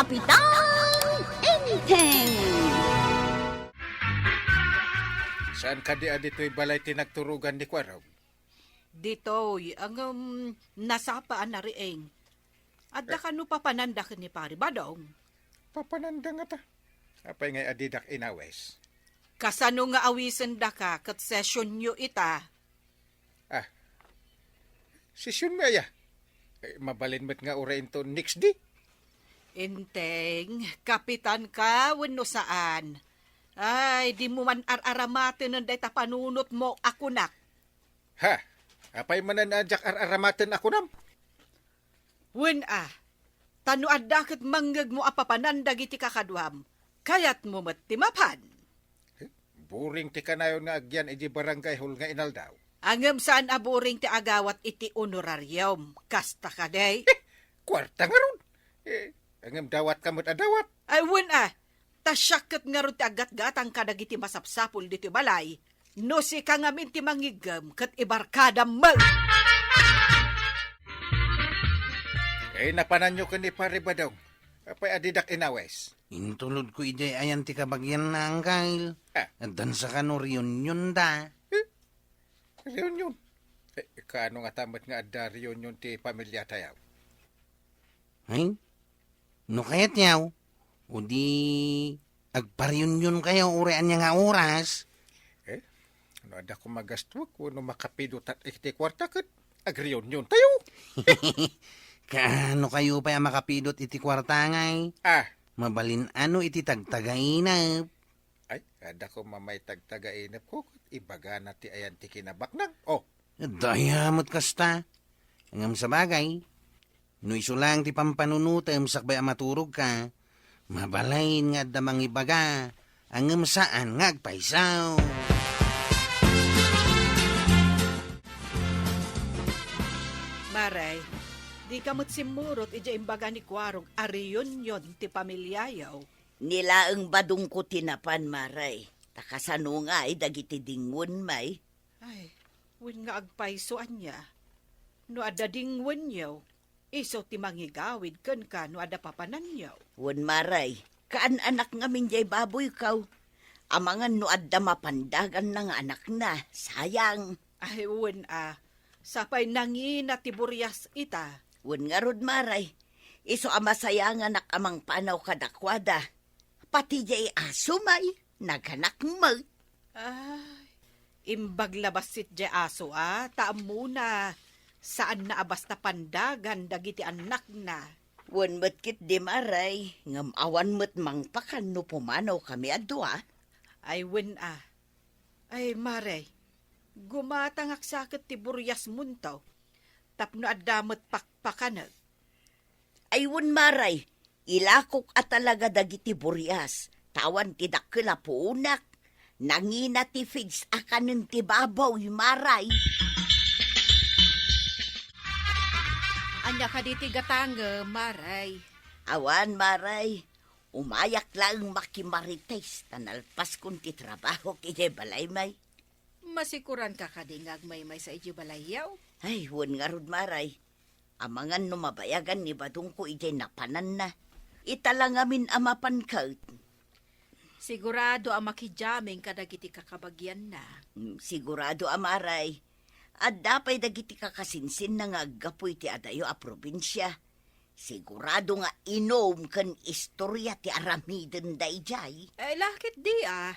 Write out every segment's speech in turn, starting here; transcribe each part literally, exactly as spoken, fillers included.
Kapitan Enteng! Saan kadi a ditoy balay ti nagturugan ni Kuarog? Ditoy, ngem nasapa a nariing. Adda Eh. kano papananda ken ni Pari Badong? Papananda ngata. Apay ngay a didak inawes? Kasano nga awisendaka ket sesionyo ita? Ah, sesionmi aya? Eh, mabalin met nga uray inton next day. Enteng, kapitan ka wenno saan? Ay, dimo man ar-aramaten dayta panunotmo a kunak. Ha? Apay manen a diak ar-aramaten a kunam? Wen a, ta no adda ket mangngegmo a papanan dagiti kakaduam, kayatmo met ti mapan. Eh, boring ti kanayon nga agyan iti barangay hall nga inaldaw. Ngem saan a boring ti agawat iti honorarium, kasta kadi? Kuarta ngarud. Eh, ngem dawat ka met a dawat. Ay, wen a, ta siak ket ngarud ti aggatgatang kadagiti masapsapul ditoy balay. No sika ngamin ti mangiggem ket ibarkadam met. Eh, napananyo ken ni Pare Badong. Apay a didak inawes? Intulodko idiay ayan ti kabagianna, Angkel. Ah. Addan sa kano reunion da. Eh? Reunion? Eh, kaano ngata met nga adda reunion ti pamiliatayo? Ay, no kayatyo, o di agpareunion kayo uray ania nga oras. Eh, no adda ko magastuek wenno makapidotak iti kuarta ket agreunion tayo. Kaano kayo pay a makapidot iti kuarta ngay? Ah. Mabalin ano iti tagtagainep? Ay, adda ko mamay tagtagainep ko, ibagana ti ayan ti kinabaknang. Oh. Adda aya met kasta. Ngem sabagay, no isu lang ti pampanunotem sakbay a maturog ka, mabalin nga adda mangibaga, ngem saan nga agpayso. Maray, di ka met simmurot idiay imbaga ni Kuarog a reunion ti pamiliayo. Ni laeng badongko ti napan, Maray. Ta kasano ngay dagiti dingwen, may? Ay, wen nga agpayso ania? No adda dingwenyo, isu ti mangigawid kenka no adda papananyo. Wen, Maray, kaan-anak ngamin diay baboyko. Amangan no adda mapandaganna nga anakna, sayang. Ay, wen a, sapay nangina ti burias ita. Wen ngarud, Maray, isu a masayanganak a mangpanaw kadakuada. Pati diay aso, may, naganak met. Ay, imbag la bassit diay aso a, ta ammona, saanna a basta pandagan dagiti annakna. Wen met ketdi, Maray, ngem awan met mangpakan no pumanaw kami a dua. Ay, wen a. Ay, Maray, gumatangak sa ket ti buriasmonto, tapno adda met pakpakanek. Ay, wen, Maray, ilakok a talaga dagiti burias, ta awan ti dakkel a puonak. Nangina ti feeds a kanen ti baboy, Maray. Ania kadi ti gatangem, Maray? Awan, Maray. Umayak laeng makimarites, ta nalpaskon ti trabahok idiay balay, may. Masikuranka kadi nga agmaymaysa idiay balayyo? Ay, wen ngarud, Maray. Amangan no mabayagan ni badongko idiay napananna. Ita la ngamin a mapan ket. Sigurado a makijamming kadagiti kakabagianna. Mm, sigurado a, Maray. Adda pay dagiti kakasinsinna nga aggapu iti adayo a probinsia. Sigurado nga inum ken istoria ti aramidenda idiay. Ay, la ketdi a.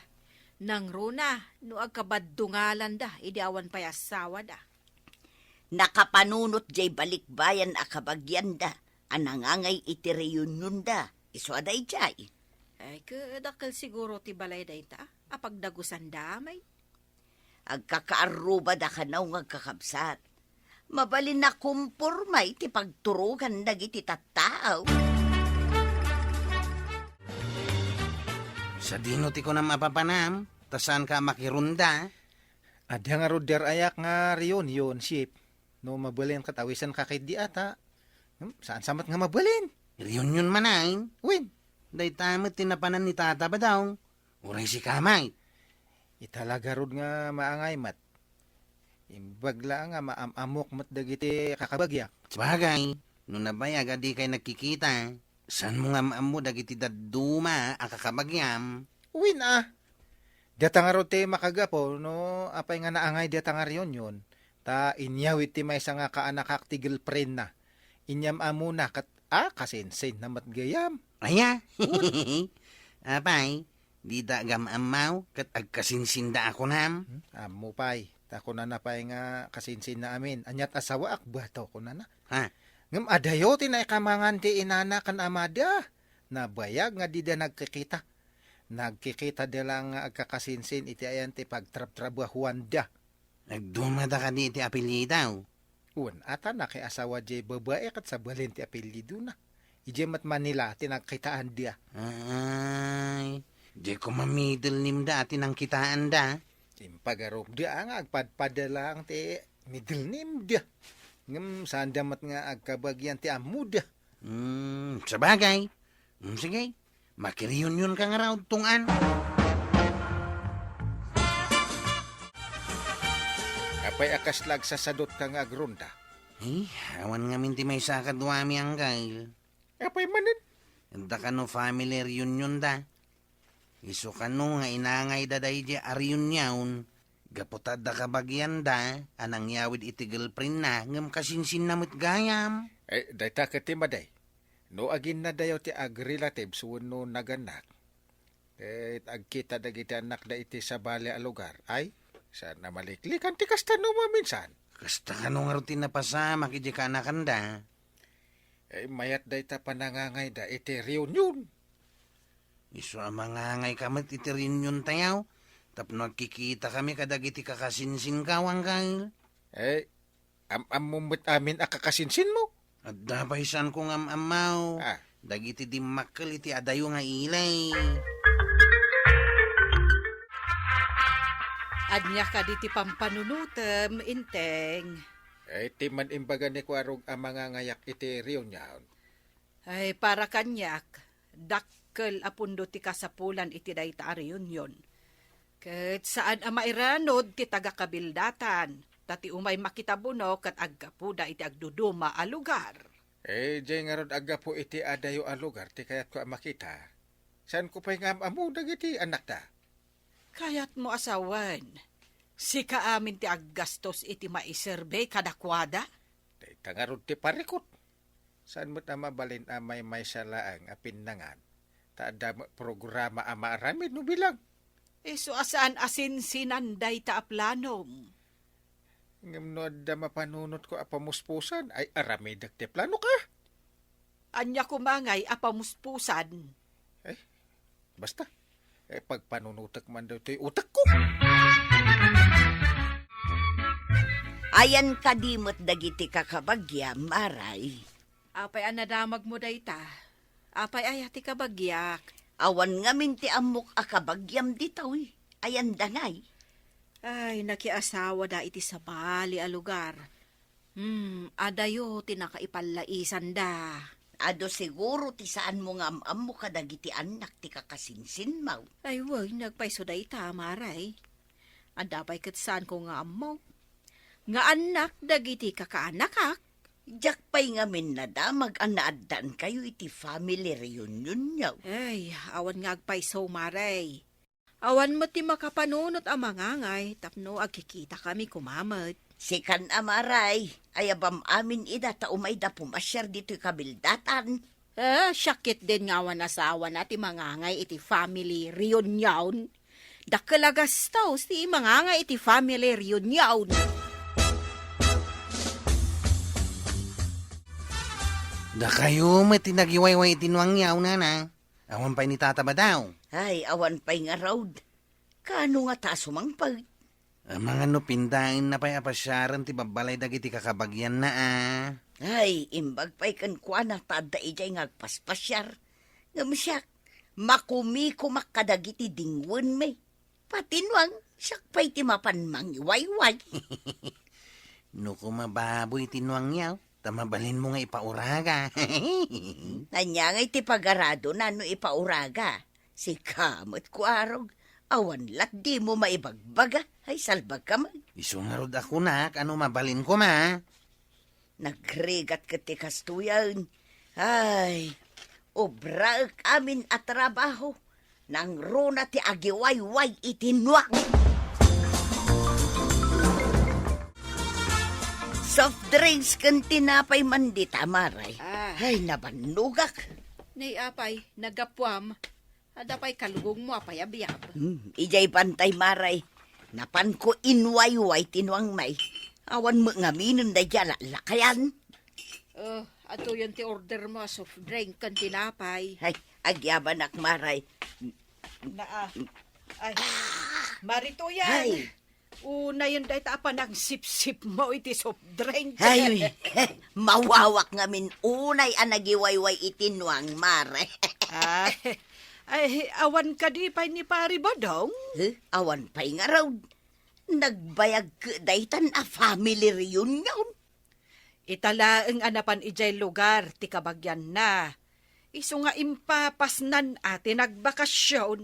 Nangruna no agkabaddungalanda idi awan pay assawada. Nakapanunot diay balikbayan a kabagianda a nangangay iti reunionda. Isu a daydiay. Ay, ket dakkel siguro ti balay dayta a pagdagusanda, may. Agkakaarrubada kano nga agkakabsat. Mabalin a kumporma iti pagturogan dagiti tattao. Sadino ti kunam a papanam, ta saanka a makirunda? Adda ngarud di ar-ayak nga reunion, Chief. No mabalin ket awisenka ketdi a ta. Hmm, saan sa met nga mabalin? Reunion manen? Wen? Dayta met ti napanan ni Tata Badong. Uray sika, may. Ita la garud nga maangay met. Imbag la nga maam-amok met dagiti kakabagiak. Sabagay, no nabayag a dikay nagkikita, Saanmo nga am-ammo dagiti dadduma a kakabagiam? Wen a. Data ngarud ti makagapu no apay nga naangay data nga reunion, ta inyawid ti maysa nga kaanakak ti girlfriendna. Inyam-ammona ket, a, kasinsinna met gayam. Aya? Apay, dita agam-ammaw ket agkasinsinda a kunam? Hmm, ammo pay. Ta kunana pay nga kasinsinna amin, ania't asawaak, bato, kunana. Ha? Ngem adayo ti naikamangan ti inana ken amada. Nabayag nga dida nagkikita. Nagkikita da lang nga agkakasinsin iti ayan ti pagtrabtrabahuanda. Nagdumada kadi iti apelyidaw? Wen, ata nakiasawa diay babai ket sabali ti apelyidona. Idiay met Manila ti nagkitaanda. Ay, diay koma middle name da ti nangkitaanda. Impagarupda nga agpadpada lang ti middle name da. Ngem saanda met nga agkabagian ti ammoda. Hmm, sabagay. Hmm, sige. Makireunion ka ngarud, Tong-an. Apay a kasla agsasadutka nga agronda? Ay, awan ngamin ti maysa a kaduami, Angkel. Apay manen? Adda kano family reunion da. Isu kano nga inangayda daydiay a reunion, gapu ta adda kabagianda a nangyawid iti girlfriendna ngem kasinsinna met gayam. Eh, dayta ket ti madi. No aginnadayo ti agrelatives wenno nagannak, ket agkita dagiti annakda iti sabali a lugar, ay, saan a maliklikan ti kasta no maminsan. Kasta kano ngarud ti napasamak idiay kaanakanda? Eh, mayat dayta panangangayda iti reunion. Isu a mangangayka met iti reuniontayo tapno agkikitakami kadagiti kakasinsinko, Angkel. Eh, am-ammom met amin a kakasinsinmo? Adda pay saanko nga am-ammaw. Ah. Dagiti dimmakkel iti adayo nga ili. Ania kadi ti pampanunotem, Inteng? Eh, ti man imbaga ni Kuarog a mangangayak iti reunion. Ay, para kaniak, dakkel a pundo ti kasapulan iti dayta a reunion. Ket saan a mairanud ti taga-kabildatan, ta ti umay makitabuno ket aggapuda iti agduduma a lugar. Eh, diay ngarud aggapu iti adayo a lugar ti kayatko a makita. Saanko pay nga am-ammo dagiti annakda? Kayatmo a sawen, sika amin ti aggastos iti maiserbi kadakuada? Dayta ngarud ti parikut. Saan met a mabalin a maymaysa laeng a pinnangan, ta adda met programa a maaramid no bilang. Isu a saan a sinsinan dayta a planom. Ngem no adda mapanunotko a pamuspusan, ay aramidek ti planoka. Ania koma ngay a pamuspusan? Eh, basta, eh, pagpanunotek man daytoy utekko. Ayan kadi met dagiti kakabagiam, Maray. Apay a nadamagmo dayta? Apay aya ti kabagiak? Awan ngamin ti ammok a kabagiam ditoy. Ayan da ngay? Ay, nakiasawada iti sabali a lugar. Hmm, adayo ti nakaipallaisanda. Adu siguro ti saanmo nga am-ammo kadagiti annak ti kakasinsinmaw. Ay, wen, nagpayso dayta, Maray. Adda pay ket saanko nga ammo. Nga annak dagiti kakaanakak. Diak pay ngamin nadamag a naaddaankayo iti family reunionyo. Ay, awan nga agpayso, Maray. Awan met ti makapanunot a mangangay tapno agkikitakami koma met. Sikan a Maray, ayabam amin ida ta umayda pumasiar ditoy kabildatan. Eh, siak ketdin nga awan asawana ti mangangay iti family reunion. Dakkel a gastos ti mangangay iti family reunion. Dakayo met ti nagiwayway iti nuangyaw, nana. Awan pay ni Tata Badaw. Ay, awan pay ngarud. Kaano ngata a sumangpet? Amangan no pindaenna pay a pasiaren ti babbalay dagiti kakabagianna, a. Ay, imbag pay kenkuana ta adda idiay nga agpaspasiar. Ngem siak, makumikumak kadagiti dingwenmi. Patinuang, siak pay ti mapan mangiwayway. No koma baboy ti nuangyaw, ta mabalinmo nga ipauraga. Ania ngay ti pagaradona no ipauraga? Sika met, Kuarog, awan lat dimo maibagbaga, ay salbagka met. Isu ngarud a kunak a no mabalin koma. Nagrigat ket ti kastoyen. Ay, Obraek amin a trabaho, nangruna ti agiwayway iti nuang. Soft drinks ken tinapay man dita, Mare. Ah. Ay, nabannogak. Nay apay, nagapuam. Adda pay kalugongmo a payabyab. Hmm, idiay bantay, Mare. Napanko inwayway ti nuang, May. Awan met ngaminen daydiay a lakayan. Oh, atoyen ti ordermo a soft drink ken tinapay. Ay, agyabanak, Mare. Naa. Ay, Maritoyan. Ay. Unayen dayta a panangsipsipmo iti soft drink. Ay, mawawak ngamin unay a nagiwayway iti nuang, Mare. Ay, ay, awan kadi pay ni Pari Badong? Eh, awan pay ngarud. Nagbayag daytan a family reunion. Ita laeng a napan idiay lugar ti kabagianna. Isu nga impapasnan a ti nagbakasyon.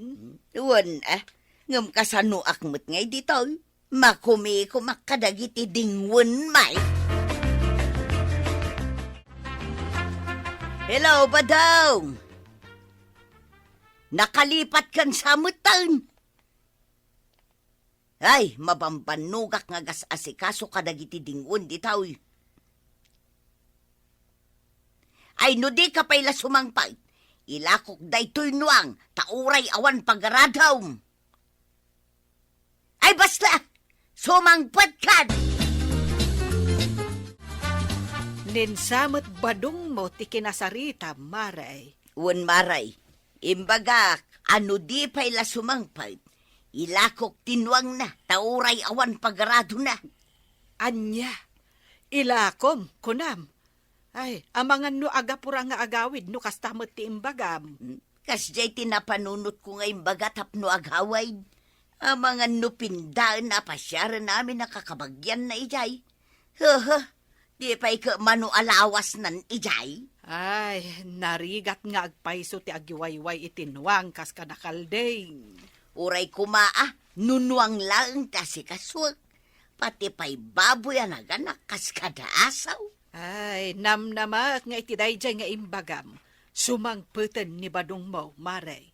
Wen, a, ngem kasanoak met ngay ditoy? Makumikumak kadagiti dingwen, May. Hello, Badong! Nakalipat kan sa metten. Ay, mabambannogak nga agas-asikaso kadagiti dingwen ditoy. Ay, no di ka pay la sumangpet, ilakok daytoy nuang, ta uray awan pagaradom. Ay, basta! Sumangpet kan! Ninsamet badongmo ti kinasarita, Mare. Wen, Mare, imbagak a no di pay la sumangpet, ilakok ti nuangna, ta uray awan pagaradona. Ania? Ilakom, kunam? Ay, amangan no agapura nga agawid no kasta met ti imbagam. Hmm, kasdiay ti napanunotko nga imbaga tapno agawid. Amangan no pindaen a pasiaren amin a kakabagianna idiay. Hehe, di pay ket mano a lawasnan idiay? Ay, narigat nga agpayso ti agiwayway iti nuang kas kadakalding. Uray koma a, no nuang laeng ti asikasuek, pati pay baboy a naganak kas kada asaw. Ay, namnamak nga iti daydiay nga imbagam, sumangpeten ni badongmo, Mare.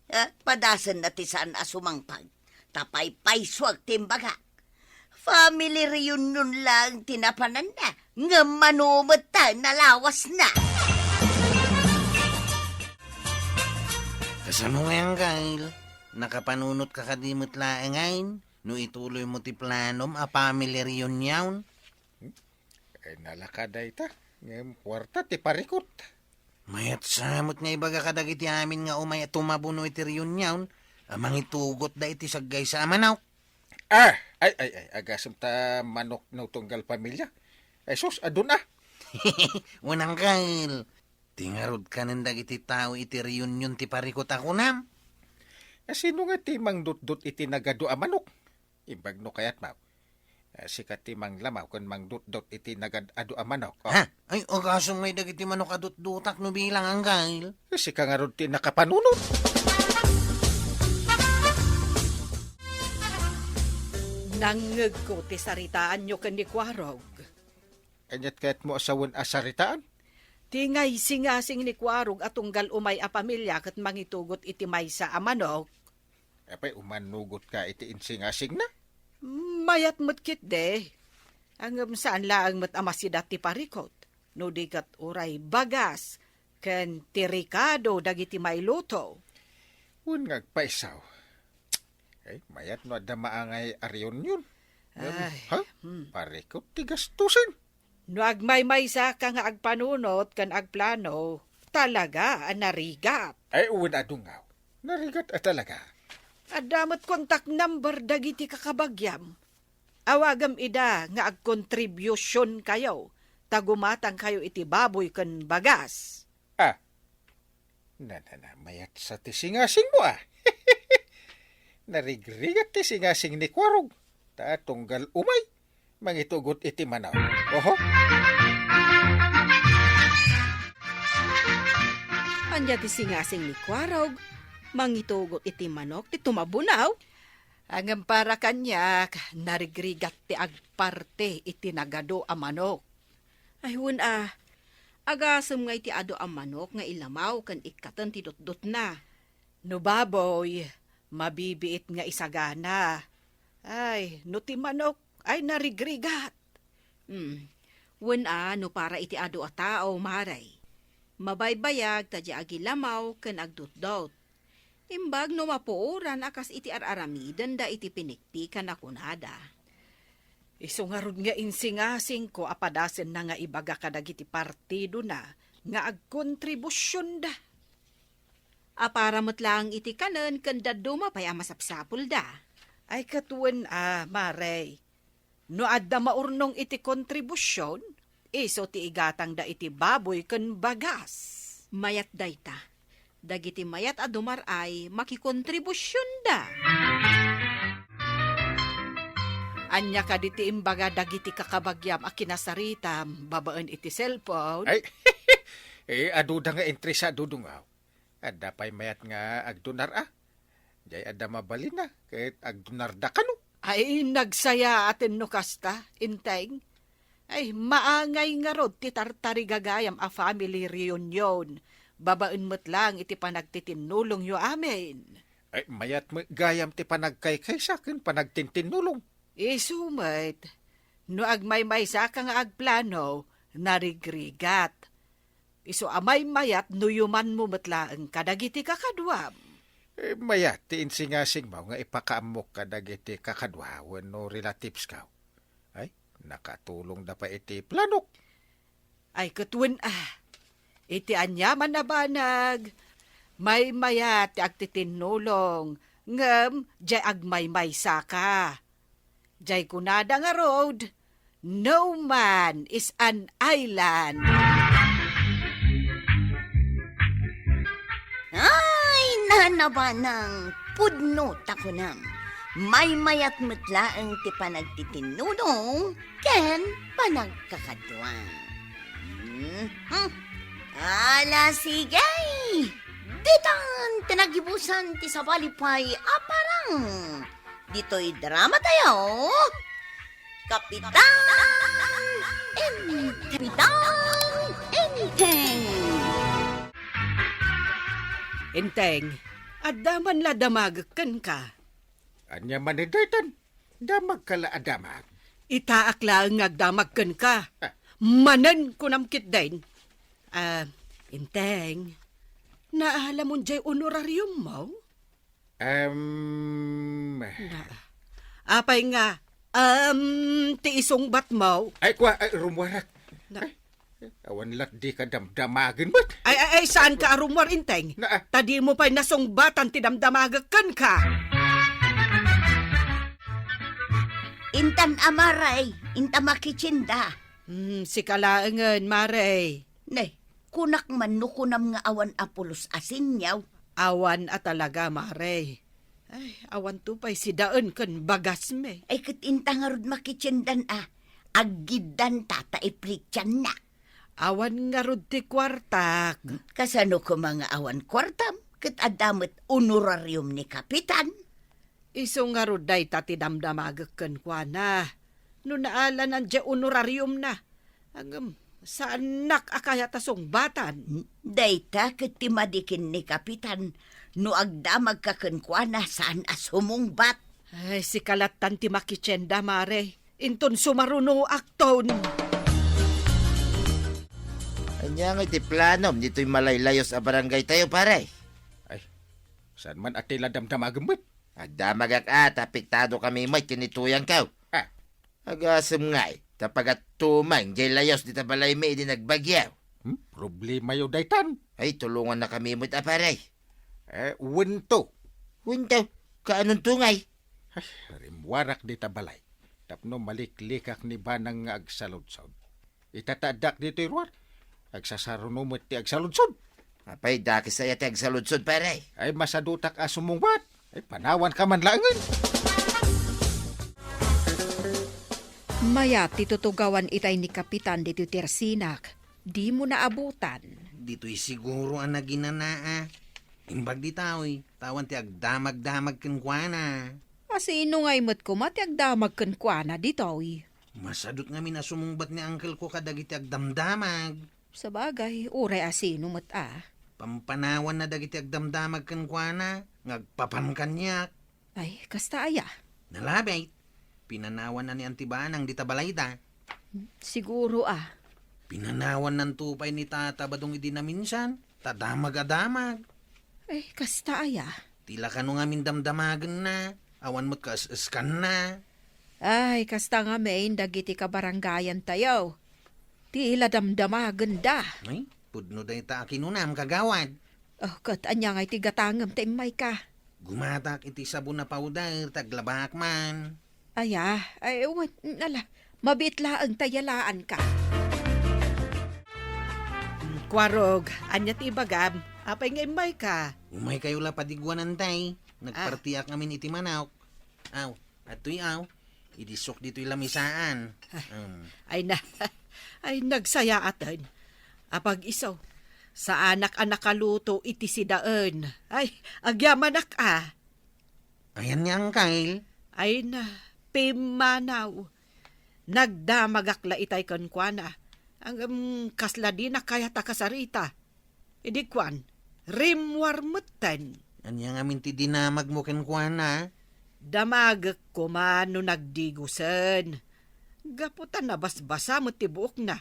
Eh, padasenna ti saan a sumangpet, ta paypaysuak ti imbagak. Family reunion laeng ti napananna, ngem mano met ta nalawasna. Kasano ngay, Anggail? Nakapanunotka kadi met laeng ngay no ituloymo ti planom a family reunion? Hmm? Ay, nalaka dayta, ngem kuarta ti parikut. Mayat sa met nga ibaga kadagiti amin nga umay a tumabuno iti reunion a mangitugotda iti saggaysa a manok. Ah, ay, ay, ay, agasem ta manok no tunggal pamilya. Ay, sus, adun a. Unang kal, ti ngarud kanen dagiti tao iti reunion ti parikut a kunam. A sino nga ti mangdutdot iti nagadu a manok? Imbag no kayat, Maw. Eh, sika ti manglamaw ken mangdutdot iti nagad-adu a manok. Oh. Ha? Ay, agasem ngay dagiti manok a dutdotak no bilang, Anggail. Eh, sika ngarud ti nakapanunot. Nangngegko ti saritaanyo ken ni Kuarog. Aniat kayatmo a sawen a saritaan? Ti ngaysingasing ni Kuarog a tunggal umay a pamilya ket mangitugot iti maysa a manok. Apay, umanugot ka iti insingasingna? Mayat met ketdi. Ngem saan laeng met a masida ti parikut, no di ket uray bagas ken ti rekado dagiti mailuto. Wen nga agpayso. Ay, mayat no adda maangay a reunion. Ngem, ay, ha? Hmm. Parikut ti gastusen. No agmaymaysaka nga agpanunot ken agplano, talaga a narigat. Ay, wen a dungaw. Narigat a talaga. Adda met contact number dagiti kakabagiam. Awagem ida nga agkontribusyonkayo, ta gumatangkayo iti baboy ken bagas. Ah, na, na, na, mayat sa ti singasingmo, ah. Narigrigat ti singasing ni Kuarog, ta tunggal umay, mangitugot iti manok. Oho. Ania ti singasing ni Kuarog, mangitugot iti manok ti tumabunaw? Ngem para kaniak, narigrigat ti agparte iti nagadu a manok. Ay, wen a, Agasem nga iti adu a manok nga ilamaw ken ikkaten ti dutdotna. No baboy, mabibiit nga isagana. Ay, no ti manok, ay narigrigat. Hmm. Wen a, no para iti adu a tao, Mare. Mabaybayag ta diay agilamaw ken agdutdot. Imbag no mapuoran a kas iti ar-aramidenda iti pinikpikan a kunada. Isu ngarud nga insingasingko a padasenna nga ibaga kadagiti partidona nga agkontribusionda. A para met laeng iti kanen ken dadduma pay a masapsapulda. Ay, ket wen a, Mare. No adda maurnong iti kontribusion, isu ti igatangda iti baboy ken bagas. Mayat dayta. Dagiti mayat a dumar-ay, makikontribusionda. Ania kadi ti imbaga dagiti kakabagiam a kinasaritam babaen iti cellphone? Ay, eh, aduda nga interesado dungaw. Adda pay mayat nga agdunar a. Diay adda mabalin a, ket agdunarda kano. Ay, nagsayaaten no kasta, Enteng. Ay, maangay ngarud ti tartarigagayam a family reunion, babaen met laeng iti panagtitinnulongyo amin. Ay, mayat met gayam ti panagkaykaysa ken panagtintinnulong. Isu met, no agmaymaysaka nga agplano, narigrigat. Isu a maymayat no yumanmo met laeng kadagiti kakaduam. Eh, mayat ti insingasingmo nga ipakaammok kadagiti kakadua wenno relatives ko. Ay, nakatulongda pay iti planok. Ay, ket wen a, iti aniaman a banag, maymayat ti agtitinnulong, ngem diay agmaymaysaka. Jay kunada ngarud, "No man is an island." Ay, nanabanang pudno ta kunam. Maymayat met laeng ti panagtitinnulong ken panagkakadua. Mhm. Ala, sige! Ditan ti nagibusan ti sabali pay a parang. Ditoy drama tayo, Kapitan En-, Kapitan Enteng. Enteng, adda man la damagek kenka. Ania man daytan? Damagka la a damag. Itaak laeng nga agdamag kenka. Ah. Manen kunam ketdin. Ah, Enteng, naalamon jay honorariummo? Em. Na, apay nga, em, ti isungbatmo? Ay, kua, ay, rummuarak. Na, Ay, awan lat dika damdamagen met. Ay, ay, ay, saanka a rummuar, Enteng? Na, ah. Ta dimo pay nasungbatan ti damdamagek kenka. Intan a, Mare, inta makitsinda. Hmm, sika laengen, Mare. Ne, kunak man no kunam nga awan a pulos a seniaw. Awan a talaga, Mare. Ay, awanto pay sidaen ken bagasmi. Ay, ket inta ngarud makitsindan a, aggiddanta ta iplitsiannak. Awan ngarud ti kuartak. Kasano koma nga awan kuartam? Ket adda met honorarium ni Kapitan. Isu ngarud dayta ti damdamagek kenkuana. No naalanan diay honorariumna, ngem, saannak a kayat a sungbatan. Dayta ket ti madi ken ni Kapitan, no agdamagka kenkuana, saan a sumungbat. Ay, sika lattan ti makitsinda, Mare. Inton sumarunoakton. Ania ngay ti planom ditoy malaylayos a barangay tayo, pare? Ay, saan man a ti la damdamagem met? Agdamagak a, ta apektadokami met ken ni tuyangko. Ah. Agasem ngay, ta pagatumeng diay layos dita balaymi idi nagbagyo. Hmm? Problemayo daytan. Ay, tulongannakami met a, pare. Eh, wento. Wento? Kaanonto ngay? Ay, rimmuarak dita balay. Tapno maliklikak ni Banang nga agsaludsod. Ita ta addak ditoy ruar, agsasaruno met ti agsaludsod. Apay, dakes aya ti agsaludsod, pare? Ay, masadutak a sumungbat. Ay, panawanka man laengen. Mayat ti tutugawan itay ni Kapitan ditoy tersinak. Dimo naabutan. Ditoy siguro a naginana a. Imbag ditoy, ta awan ti agdamagdamag kenkuana. A sino ngay met koma ti agdamag kenkuana ditoy? Masadut ngamin a sumungbat ni uncle ko kadagiti agdamdamag. Sabagay, uray a sino met a. Pampanawanna dagiti agdamdamag kenkuana nga agpapan kaniak. Ay, kasta aya? Nalabit. Pinanawanna ni Anti Banang dita balayda. Siguro a. Pinanawannanto pay ni Tata Badong idi naminsan, ta damag a damag. Ay, kasta aya? Ti la kano ngamin damdamagenna, awan met kaes-eskanna. Ay, kasta ngamin dagiti kabarangayantayo. Ti la damdamagenda. Ay, pudno dayta a kinunam, kagawad. Oh, ket ania ngay ti gatangem ta immayka? Gumatak iti sabon a powder, ta aglabak man. Aya, ay, wen, ala, mabiit laeng ta yalaanka. Kuarog, ania ti ibagam? Apay nga immayka? Umaykayo la padiguanan, tay. Ah. Nagpartiak ngamin iti manok. Aw, adtoy aw. Idi sok ditoy lamisaan. Ah. Um. Ay na, ay nagsayaaten. Apag-iso, saanak a nakaluto iti sidaen. Ay, agyamanak a. Ayan ni Angkel? Ay na, pimmanaw. Nagdamagak la itay kenkuana. Ngem kasla dina kayat a kasarita. Idi kuan, rimmuar metten. Ania ngamin ti dinamagmo kenkuana? Damagek koma no nagdigusen. Gapu ta nabasbasa met ti buokna.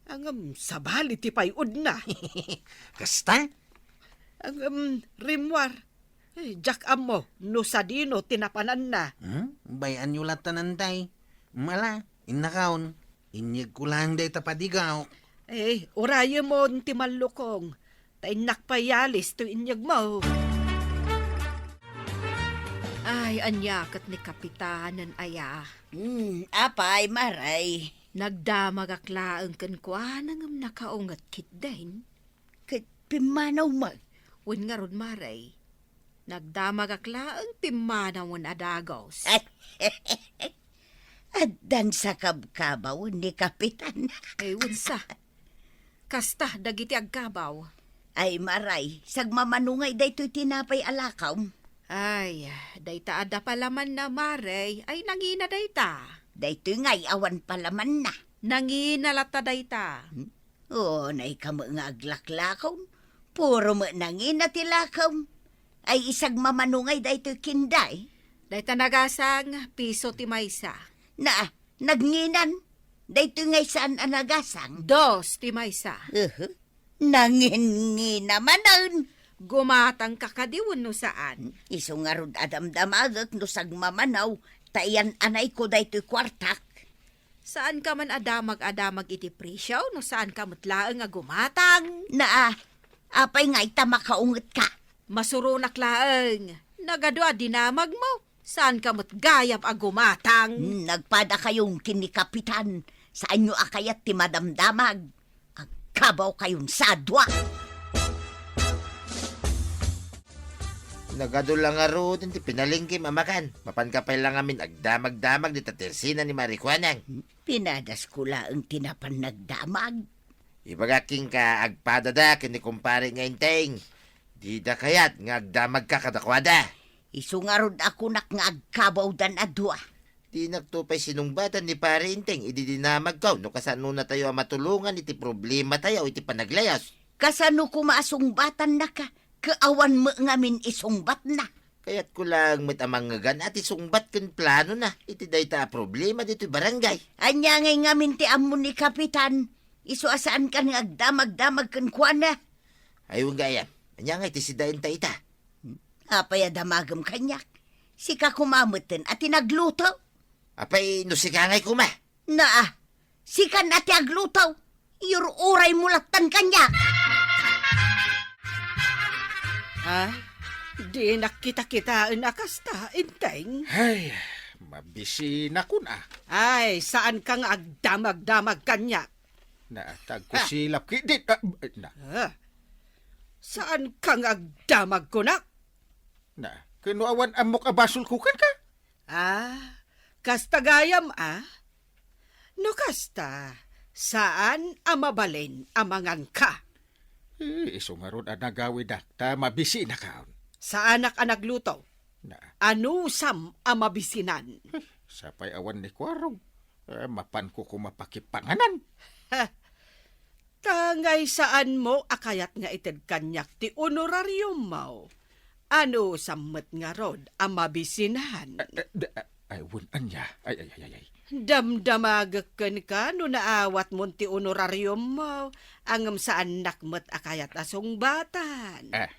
Ngem sabali ti pay-odna. Kasta? Ngem rimmuar. Eh, diak ammo no sadino ti napananna. Hmm? Bay-anyo latta, tay. Mala, innakaon. Inyegko laeng dayta padigaw. Eh, urayemon ti mallukong. Ta innak pay yalis toy inyegmo. Ay, ania ket ni Kapitanen aya? Hmm, apay, Maray? Nagdamagak laeng kenkuana ngem nakaunget ketdin. Ket pimmanaw man. Wen ngarud, Maray, nagdamagak laeng pimmanawen a dagus. Addan sa kabkabaw ni Kapitan. Ay, wensa. Kasta dagiti agkabaw. Ay, Maray, sagmamano ngay daytoy tinapay a lakaw. Ay, dayta adda palamanna, Maray. Ay, nangina dayta. Daytoy ngay awan palamanna. Nangina latta dayta. Hmm? Unay ka met nga aglaklakaw. Puro met nangina ti lakaw. Ay, isagmamano ngay daytoy kinday? Dayta nagasang, piso ti maysa. Na, nagnginan. Daytoy ngay saan a nagasang? Dos ti maysa. Uhu. Nangingina manen. Gumatangka kadi wenno saan? Isu ngarud a damdamagek no sagmamanaw, ta iyan-anayko daytoy kuartak. Saanka man a damag-adamag iti presyo no saanka met laeng a gumatang? Naa, apay ngay ta makaungetka? Masuronak laeng. Nagadu a dinamagmo. Saanka met gayam a gumatang? Hmm, nagpadakayon ken ni Kapitan. Saanyo a kayat ti madamdamag. Agkabawkayon sa dua. Nagadu la ngarud ti pinalengkem a makan. Mapanka pay la ngamin agdamagdamag dita tersina ni Mari Kuanang. Pinadasko laeng ti napan nagdamag. Ibagak kenka, agpadada ken ni kumpare nga Enteng. Dida kayat nga agdamagka kadakuada. Isu ngarud a kunak nga agkabawdan a dua. Dinakto pay sinungbatan ni Pare Enteng idi dinamagko no kasanonatayo a matulongan iti problematayo iti panaglayas. Kasano koma a sungbatannaka? Ket awan met ngamin isungbatna. Kayatko laeng met a mangngegan a ti sungbat ken planona iti dayta a problema ditoy barangay. Ania ngay ngamin ti ammo ni Kapitan? Isu a saankan nga agdamagdamag kenkuana. Ay, wen gayam. Ania ngay ti sidaenta ita? Apay a damagem kaniak? Sika koma metten a ti nagluto? Apay, no sika ngay koma? Naa, sikan a ti agluto. Iyur-uraymo lattan kaniak. Ah, dinak kita-kitaen a kasta, Enteng. Ay, mabisina kuna. Ay, saanka nga agdamagdamag kaniak. Na, tagkusilap ki-, di, ah, na. Ah, saanka nga agdamag kunak? Na, ken no awan ammok a basolko kenka? Ah, kasta gayam, ah? No kasta, saan a mabalin a manganka? Eh, isu ngarud a nagawidak ta mabisinakaon. Saanak a nagluto. Na. Anusam a mabisinan? Eh, sapay awan ni Kuarog. Eh, mapanko koma pakipanganan. Ha. Ta ngay saanmo a kayat nga ited kaniak ti honorariummo? Anusam met ngarud a mabisinan? Eh, eh, da-, ay, wen, ania? Ay, ay, ay, ay, ay. Damdamagek kenka no naawatmon ti honorariummo, ngem saannak met a kayat a sungbatan. Eh.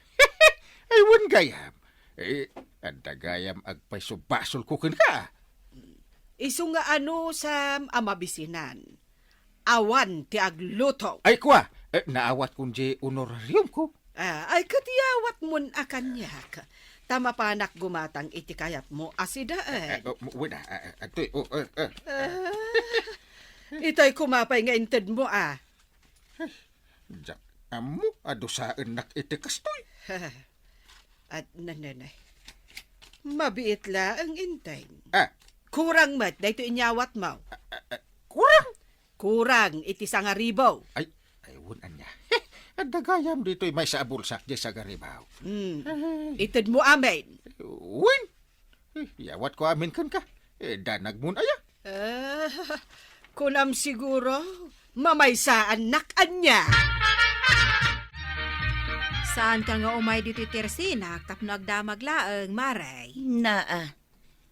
Ay, wen gayam. Eh, adda gayam agpayso basolko kenka. Isu nga anusam a mabisinan. Awan ti agluto. Ay, kua, eh, naawatkon diay honorariumko. Ah, ay, ket iyawatmon a kaniak. Ta mapanak gumatang iti kayatmo a sidaen. Eh, eh, oh, wen, ah, ah, ah, toy, oh, eh, eh. Ah, itay koma pay nga intedmo, ah. Diak ammo a dusaennak iti kastoy. At nanenay. Mabiit laeng inteng. Ah. Kurang met daytoy inyawatmo. Ah, ah, ah, kurang? Kurang iti sangaribu. Ay, ay, wen, ania. Adda gayam ditoy maysa a bulsa, diay sangaribu. Hmm. Ay. Itedmo amin. Wen? Eh, iyawatko amin kenka. Eh, danagmon aya? Ah, kunam siguro, mamaysaannak ania. Saanka nga umay ditoy tersinak tapno agdamag laeng, Mare? Naa,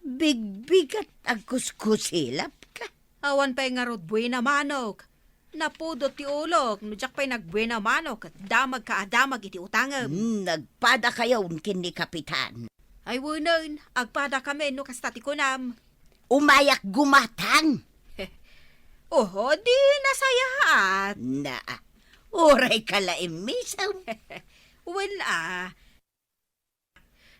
bigbigat agkuskusilapka. Awan pay ngarud buena manok. Napudot ti ulok, no diak pay nagbuena manok, ket damagka a damag iti utangem. Hmm, nagpadakayon ken ni Kapitan. Ay, wenen, agpadakamin no kasta ti kunam. Umayak gumatang. Oho, di nasayaat. Naa, urayka la immisem. Wen a,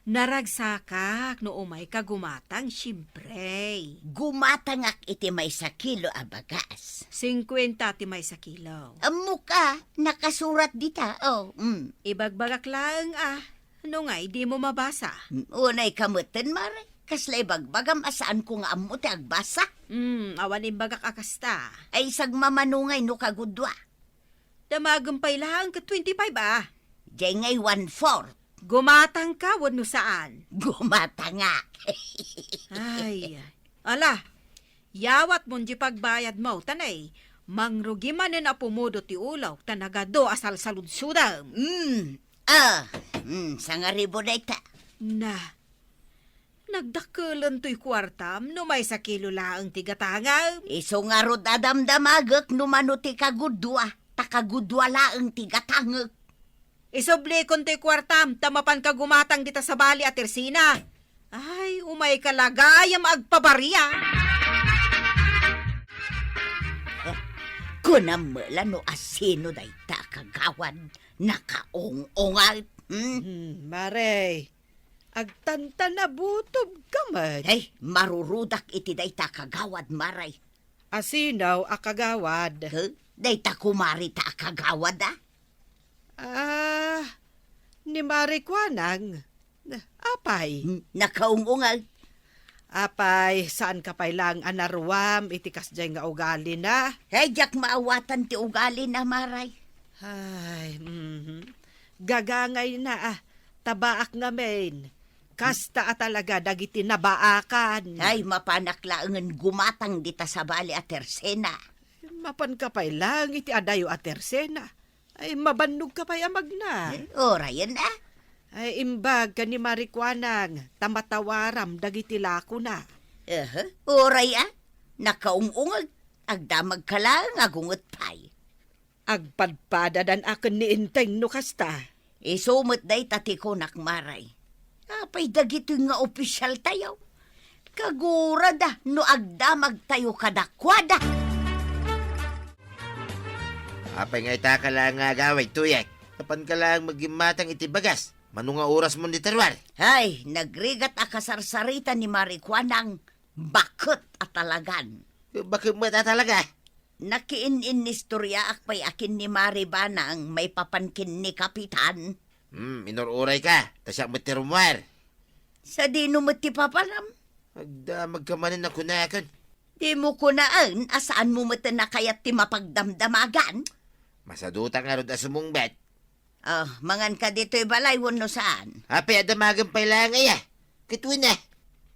naragsakak no umayka gumatang, siempre. Gumatangak iti maysa kilo a bagas. Singkuenta ti maysa kilo. Ammok a, nakasurat dita, oh, mm. Ibagbagak laeng a, no ngay dimo mabasa. Mm, unayka metten, Mare. Kasla ibagbagam a saanko nga ammo ti agbasa? Mm, awan imbagak a kasta. Ay, sagmamano ngay no kagudua. Damagem pay laeng ket twenty-five a. Diay ngay one-fourth. Gumatangka wenno saan? Gumatangak. Ay, ala, yawatmon diay pagbayadmo, ta nay, mangrugi manen a pumudot ti ulok ta nagadu a salsaludsodem. Mm. Ah, mm, sangaribu dayta. Na, nagdakelen toy kuartam no maysa kilo laeng ti gatangem. Isu ngarud a damdamagek no mano ti kagudua, ta kagudua laeng ti gatangek. Isublikon toy kuartam ta mapanka gumatang dita sabali a tersina. Ay, umayka la gayam agpabaria. Kunam met la no asino dayta a kagawad, nakaung-ungat, hmm? Hmm, Mare, agtantanabutob ka met. Ay, marurudak iti dayta a kagawad, Mare. Asino a kagawad? Huh? Dayta kumarita a kagawad, a? Ah, ni Mari Kuanang. Apay? Hmm, nakaung-ungag. Apay, saanka pay laeng a naruam iti kasdiay nga ugalina? Ay, diak maawatan ti ugalina, Maray. Ay, mhm. Gagangayna, ah, ta baak ngamin. Kasta a talaga dagiti nabaakan. Ay, mapanak laengen gumatang dita sabali a tersena. Mapanka pay laeng iti adayo a tersena. Ay, mabannogka pay a magna. Eh, orayen, a? Ay, imbag ken ni Mari Kuanang, ta matawaram dagiti lakona. Aha, oray, a? Nakaung-ungag, agdamagka laeng a gunget pay. Agpadpadadan a ken ni Enteng no kasta. Isu met dayta ti kunak, Maray. Apay dagitoy nga opisyaltayo? Kagurada no agdamagtayo kadakuada. Apay nga itaka laeng nga agawid, Tuyek? Apanka laeng magimmatang iti bagas. Mano nga orasmon dita ruar? Ay, nagrigat a kasarsarita ni Mari Kuanang, baket a talagan. Baket met a talaga? Nakiin-innistoriaak pay a ken ni Mari Banang maipapan ken ni Kapitan. Hmm, inur-urayka, ta siak met ti rummuar. Sadino met ti papanam? Agdamagka manen a kunakan. Dimo kunaen a saanmo met a kayat ti mapagdamdamagan? Masadutak ngarud a sumungbat. Ah, manganka ditoy balay wenno saan? Apay a damagen pay laeng aya? Ket wen a.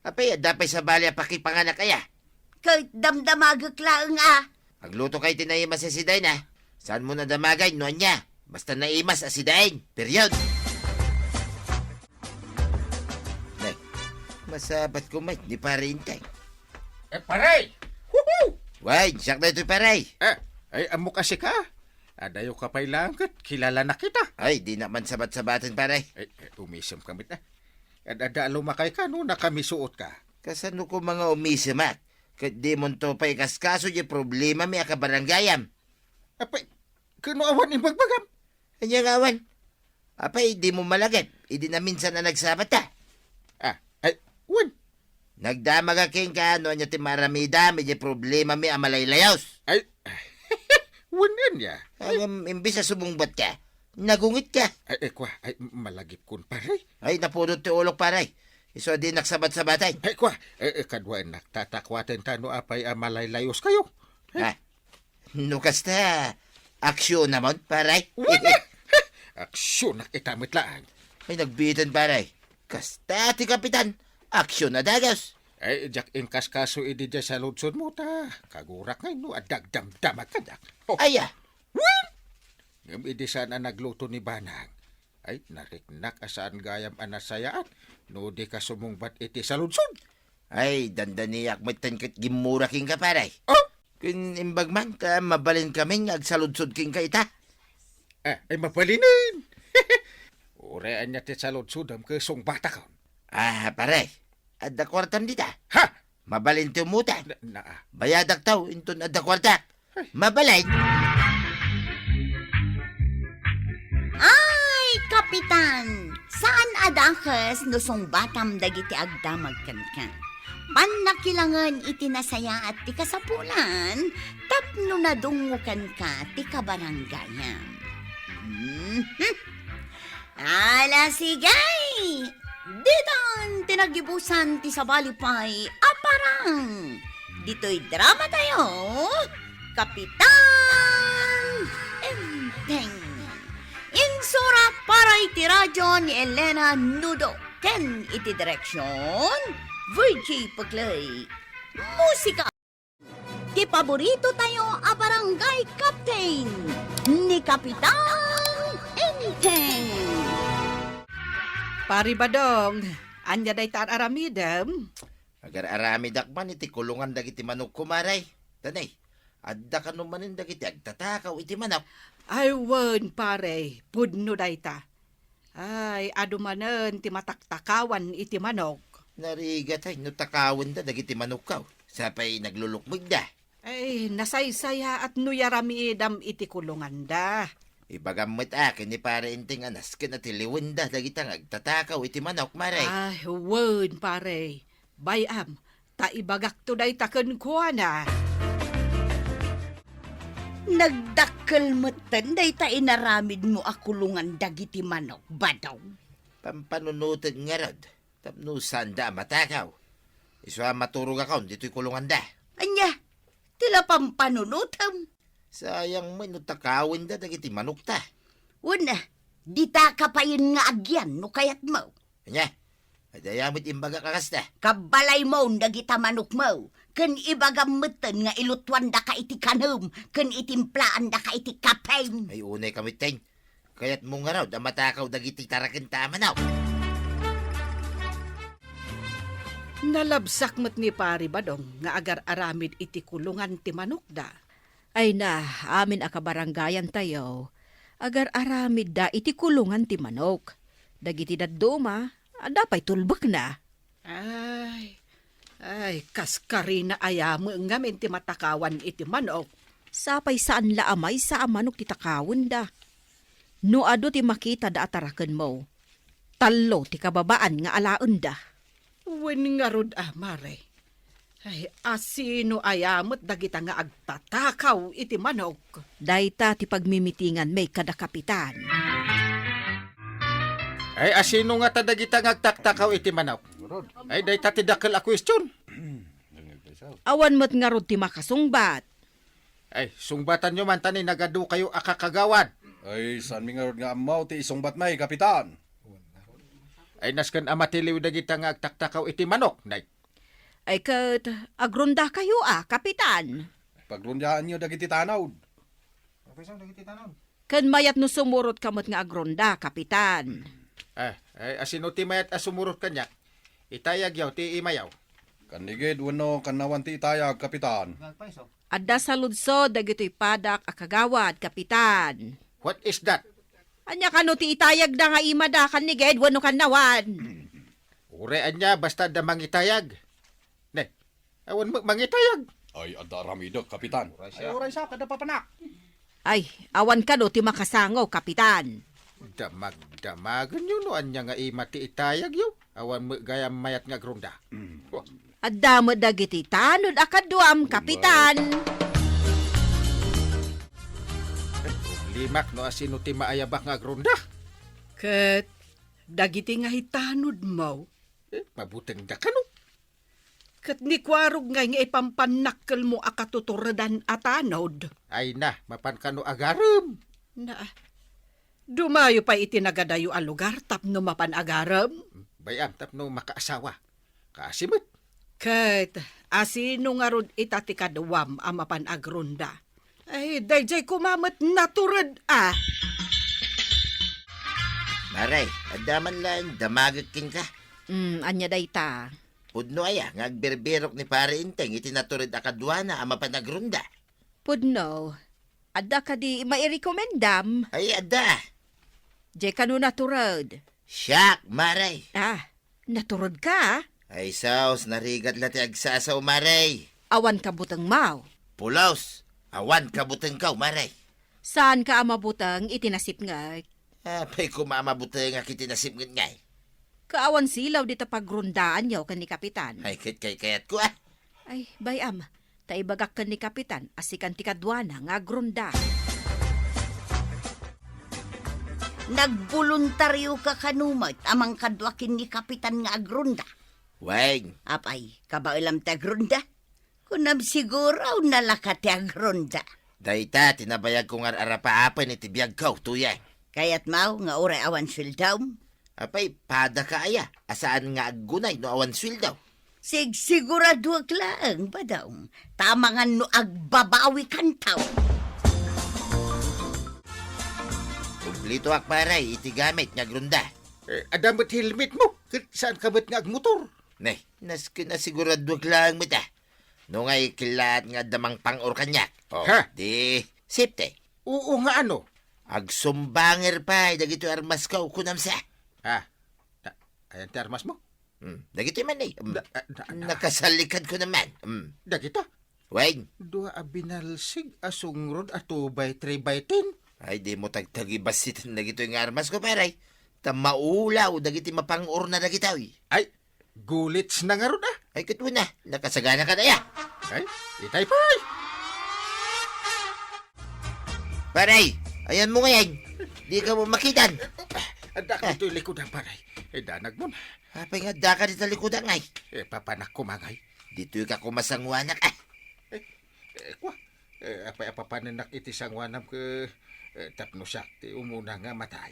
Apay, adda pay sabali a pakipanganak aya? Ket damdamagek laeng a. Aglutoka iti naim a sisiday na. Saanmo nadamagay no ania? Basta naimas a sidain. Period. Nay, masabat ko met ni Pare Enteng. Eh, pare! Woohoo! Way, siak daytoy, pare. Eh, ay, ammok a sika? Adayo ka pay laeng ket kilalanak ita. Ay, dinak man sabat-sabaten, pare. Eh, eh, umisem ka met, ah. Ad-adda a lumakay ka no nakamisuot ka. Kasano ko nga umisemak? Ket dimonto pay ikaskaso diay problemami a kabarangayam. Apay, ket no awan imbagbagam? Ania nga awan? Apay, dimo malagip idi naminsan a nagsabatta? Ah, ay, wen. Nagdamagak kenka no ania ti maaramidam idiay problemami a malaylayos. Ay, wen ania? Ngem imbes a sumungbat ka, nagunget ka. Ay, ay, kua, ay, malagip kun, pare. Ay, napudot ti ulok, pare. Isu a dinak sabat-sabaten. Ay, kua, eh, eh, kaduaennak, tatakuaten ta no apay a malaylayos kayo. Eh? Ah, no kasta, aksiyonamon, pare. Wen! Aksyonak ita met laeng. Ay, nagbiiten, pare. Kasta ti kapitan, aksyon a dagus. Ay, diak inkaskaso idi diay saludsodmo ta kagurak ngay no adda agdamdama kaniak. Oh. Aya. Wen! Ngem idi saan a nagluto ni Banang, ay, nariknak a saan gayam a nasayaat no di ka sumungbat iti saludsod. Ay, dandaniak metten ket gimmura kenka, pare. Oh! Ken imbag man ta mabalinkamin nga agsaludsod kenka ita. Ah, ay, mabalinen. Uray ania ti saludsodem ket sungbatakon. Ah, pare, adda kuartam dita. Ha? Mabalin ti umutang. Na, na, ah. Bayadak taw, inton adda kuartak. Ay. Mabalin. Ay, Kapitan! Saan a dakes no sungbatam dagiti agdamag kenka. Pannakilangen iti nasayaat ti kasapulan tapno nadungngo kenka ti kabarangayam. Mhm. Ala, sige! Ditan ti naggibusan ti sabali pay a parang. Ditoy drama tayo, Kapitan Enteng. Insurat para iti radyo ni Elena Nudo ken iti direksyon, Virgie Puglay. Musika. Ti paborito tayo a barangay captain ni Kapitan Enteng. Pari Badong, ania dayta ar-aramidem? Agar-aramidak man iti kulongan dagiti manokko, mare. Tanay, adda kano manen dagiti agtatakaw iti manok? Ay, wen, pare, pudno dayta. Ay, adu manen ti mataktakawan iti manok. Narigat ay no takawenda dagiti manokko. Sapay naglulukmegda. Ay, nasaysayaat no yaramidam iti kulonganda. Ibagam met a ken ni Pare Enteng a nasken a tiliwenda dagita nga agtatakaw iti manok, mare. Ay, wen, pare. Bay-am, ta ibagakto dayta kenkuana. Nagdakkel metten dayta inaramidmo a kulongan dagiti manok, Badong. Pampanunoten ngarud, tapno saanda a matakaw. Isu a maturogakon ditoy kulonganda. Ania? Ti la pampanunotem? Sayang met no takawenda dagiti manokta. Wen, dita ka payen nga agyan no kayatmo. Ania? Adda aya met imbagak a kasta. Kabbalaymo dagita manokmo, ken ibagam metten nga ilutuandaka iti kanem ken itimplaandaka iti kape. Ay, unay ka metten. Kayatmo ngarud a matakaw dagiti tarakenta a manok? Nalabsak met ni Pari Badong nga agar-aramid iti kulongan ti manokda. Ay na, amin a kabarangayantayo, agar-aramidda iti kulongan ti manok. Dagiti dadduma, adda pay tulbekna. Ay, ay, kaskarina aya met ngamin ti matakawan iti manok. Sapay saan la a maysa a manok ti takawenda. No adu ti makitada a tarakenmo, tallo ti kababaan nga alaenda. Wen ngarud a, mare. Ay, asino aya met dagita nga agtatakaw iti manok? Dayta ti pagmimitinganmi kada kapitan. Ay, asino ngata dagita nga agtaktakaw iti manok? Ay, dayta ti dakkel a question. Awan met ngarud ti makasungbat. Ay, sungbatanyo man ta ni nagadu kayo a kakagawad. Ay, saanmi ngarud nga ammo ti isungbatmi, Kapitan. Ay, nasken a matiliw dagita nga agtaktakaw iti manok, nay. Ay, ket agrondakayo a, Kapitan. Pagrondaanyo dagiti tanod. Ken mayat no sumurotka met nga agronda, Kapitan. Eh, eh, asino ti mayat a sumurot kaniak? Itayagyaw ti imayaw. Kannigid wenno kannawan ti itayag, Kapitan? Adda saludsod dagitoy padak a kagawad, Kapitan. What is that? Ania kano ti itayagda nga imada, kannigid wenno kannawan? Uray ania, basta adda mangitayag. Ne, awan met mangitayag. Ay, adda aramidek, Kapitan. Ay, uray sa, kada papanak. Ay, awan kano ti makasango, Kapitan. Damagdamagenyo no ania nga ima ti itayagyo. Awan met gayam mayat nga agronda. Adda met dagiti tanod a kaduam, Kapitan. Ay, problema no asino ti maayabak nga agronda. Ket dagiti nga hitanodmo? Eh, mabutengda kano? Ket ni Kuarog ngay nga ipampannakkelmo a katuturedan a tanod. Ay na, mapan kano agarem? Na, dumayo pay iti nagadayo a lugar tapno mapan agarem? Bay-am tapno makaasawa. Kaasi met. Ket asino ngarud ita ti kaduam a mapan agronda? Ay, daydiay koma met natured a. Mare, adda man laeng damagek kenka. Mm, ania dayta? Pudno aya nga agbirbirok ni Pare Enteng iti natured a kaduana a mapan agronda? Pudno. Adda kadi mairekomendam? Ay, adda. Diay kano natured? Siak, Mare. Ah, natured ka? Ay, sus, narigat la ti agsasaw, Mare. Awan kabutengmo? Pulos, awan kabutengko, Mare. Saanka a mabuteng iti nasipnget? Apay koma a mabutengak iti nasipnget ngay? Kaawan silaw dita pagrondaanyo ken ni Kapitan. Ay, ket kaykayatko, ah. Ay, bay-am, ta ibagak ken ni Kapitan a sikan ti kaduana nga agronda. Nagboluntarioka kano met a mangkadua ken ni Kapitan nga agronda? Wen. Apay, kabaelam ti agronda? Kunam siguro, nalaka ti agronda. Dayta ti nabayagko nga ar-arapaapen iti biagko, Tuyeng. Kayatmo nga uray awan sueldom? Apay, padaka aya a saan nga aggunay no awan sueldo? Sigsiguraduek laeng, Badong, ta amangan no agbabawikanto. Kumplitoak, pare, iti gamit nga agronda. Eh, adda met helmetmo, ket saanka met nga agmotor? Ne, nasken a siguraduek laeng met, ah. No ngay kellaat nga adda mangpang-or kaniak. Oh, ha? Di, safety. Oo nga ano? Agsumbanger pay dagitoy armasko, kunam sa. Ah, da-, ayan ti armasmo? Hmm, dagitoy man, eh. Hmm. Da-, ah, da-, da-, Nakasalikadko naman. Hmm. Dagita? Wen. Dua a binalsig a sungrod a two by three by ten. Ay, dimo tagtagibasit dagitoy nga armasko, pare. Ta maulaw dagiti mapang-orna dagitoy. Ay, gulitsna ngarud, ah. Ay, ket wen, ah. Nakasaganaka aya. Ay, itay pay. Pare, ayanmo ngay. Dika makitam. Adda ka ditoy likudan, pare. Eh, danagmo. Apay nga adda ka dita likudan ngay? Eh, papanak koma ngay. Ditoy ka koma sangoanak, ah. Eh, eh, kwa. Eh, apay a papanennak iti sangoanam ket, eh, tapno siak ti umuna nga matay?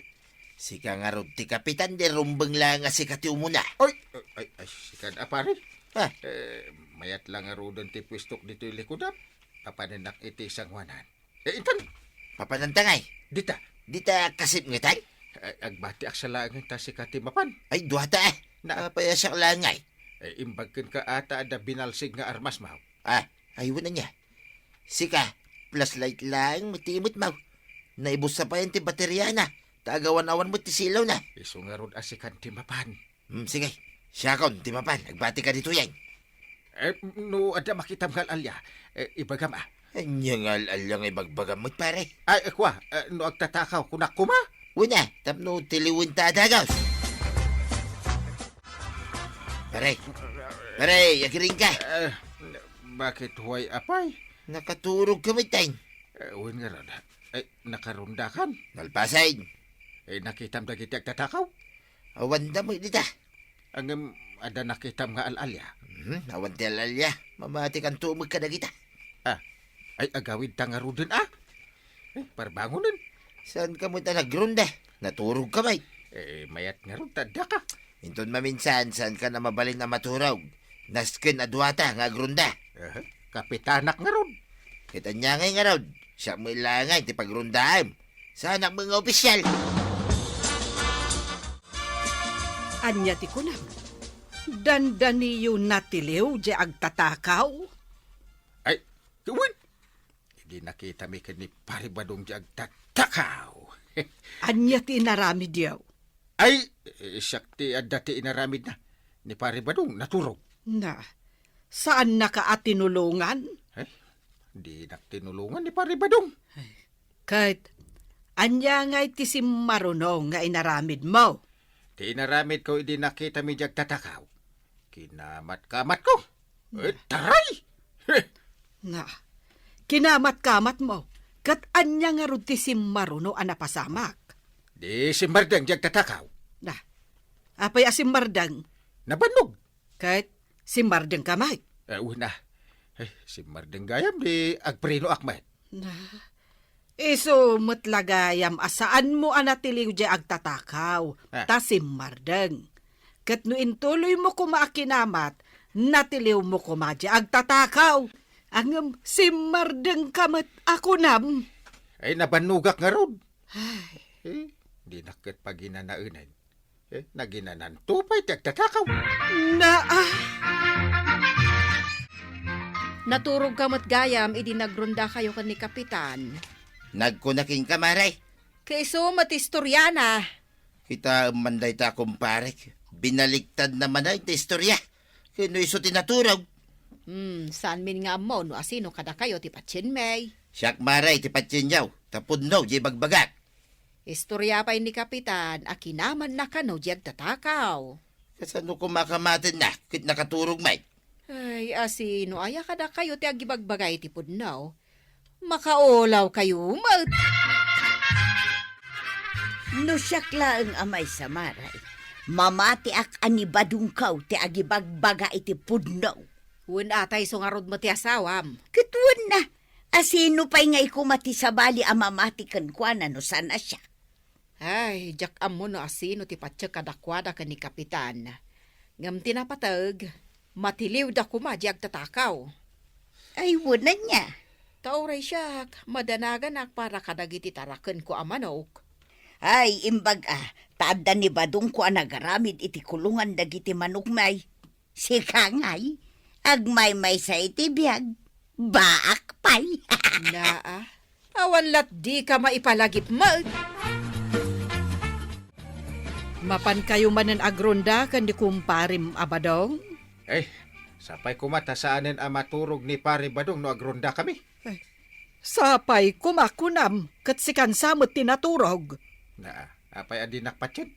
Sika ngarud ti kapitan, di rumbeng laeng a sika ti umuna. Oy, ay, ay, sika a, pare. Ah. Eh, mayat la ngaruden ti puestok ditoy likudan. Papanennak iti sangoanan. Eh, intan. Papananta ngay? Dita. Dita kasipngetan? Ay, agbatiak sa laengen ta sika ti mapan. Ay, duata, eh. Na- Apay a siak laeng ngay? Eh, imbag kenka ata adda binalsig nga armasmo. Ah, ay, wen ania. Sika, flashlight laeng met ti imetmo. Naibussa payen ti bateriana, ta agawan-awan met ti silawna. Isu ngarud a sikan ti mapan. Hmm, sige. Siakon ti mapan. Agbatika ditoyen. Eh, no adda makitam nga al-alia, eh, ibagam, ah. Ania nga al-alia nga ibagbagam met, pare? Ay, eh, kwa, eh, no agtatakaw, kunak koma? Wen a, tapno tiliwen ta a dagus. Pare. Pare, agiringka. Eh, bakit, way apay? Nakaturogka met, tay. Eh, wen ngarud. Eh, nakarondakan? Nalpasen. Eh, nakitam dagiti agtatakaw? Awanda met dita. Ngem adda nakitam nga al-alia? Mhm, awan ti al-alia. Mamatikanto met kadagita. Ah, ay, agawidta ngaruden, ah. Eh, parbangonen. Saanka met a nagronda? Naturogka met. Eh, mayat ngarud ta addaka. Inton maminsan, saanka a mabalin a maturog? Nasken a duata nga agronda. Eh, kapitanak ngarud. Ket ania ngay ngarud? Siak met laeng ti pagrondaem. Saanak met nga opisyal. Ania ti kunam? Dandaniyo natiliw diay agtatakaw? Ay, wen. Idi nakitami ken ni Pari Badong diay agtatakaw. Ania ti inaramidyo? Ay, eh, siak ti adda ti inaramidna. Ni Pari Badong, naturog. Na, saannaka a tinulongan? Eh, dinak tinulongan ni Pari Badong. Ay, ket, ania ngay ti simmaruno nga inaramidmo? Ti inaramidko idi nakitami diay agtatakaw. Kinamat-kamatko. Eh, taray! Na, kinamat-kamatmo, ket ania ngarud ti simmaruno a napasamak? Di simmardeng diay agtatakaw. Na, apay a simmardeng? Nabannog. Ket simmardengka met? Eh, wen a. Eh, simmardeng gayam di agprenoak met. Na, isu met la gayam a saanmo a natiliw diay agtatakaw, Ah. ta simmardeng. Ket no intuloymo koma a kinamat, natiliwmo koma diay agtatakaw. Ngem simmardengka met a kunam. Ay, nabannogak ngarud. Ay. Eh, dinak ket paginanaenan. Eh, naginananto pay ti agtatakaw. Na, ah. Naturogka met gayam idi nagrondakayo ken ni Kapitan. Nagkuna kenka, Mare. Kaiso met istoriana. Kitaem man dayta, kumparek. Binaliktadna manen ti istoria. Ken no isu ti naturog. Hmm, saanmin nga ammo no asino kadakayo ti patienmi. Siak, Mare, ti patienyo, ta pudno diay ibagbagak. Istoria pay ni Kapitan a kinamanna kano diay agtatakaw. Kasano koma a kamatenna ket nakaturog met? Ay, asino aya kadakayo ti agibagbaga iti pudno? Makaulawkayo met. No siak laeng a maysa, Mare, mamatiak a ni Badongko ti agibagbaga iti pudno. Wen a, ta isu ngarud met ti asawam. Ket wen a, asino pay ngay koma ti sabali a mamati kenkuana no saan a siak? Ay, diak ammo no asino ti patiek kadakuada ken ni Kapitan. Ngem ti napateg, matiliwda koma diay agtatakaw. Ay, wen ania? Ta uray siak, madanaganak para kadagiti tarakenko a manok. Ay, imbag a, ta adda ni Badongko a nagaramid iti kulongan dagiti manokmi. Sika ngay, agmaymaysa iti biag, baak pay. Naa, awan lat dika maipalagip met. Mapankayo manen agronda ken ni kumparem a Badong? Eh, sapay koma ta saanen a maturog ni Pare Badong no agrondakami. Ay, sapay koma kunam, ket sikan sa met ti naturog. Na, apay a dinak patien?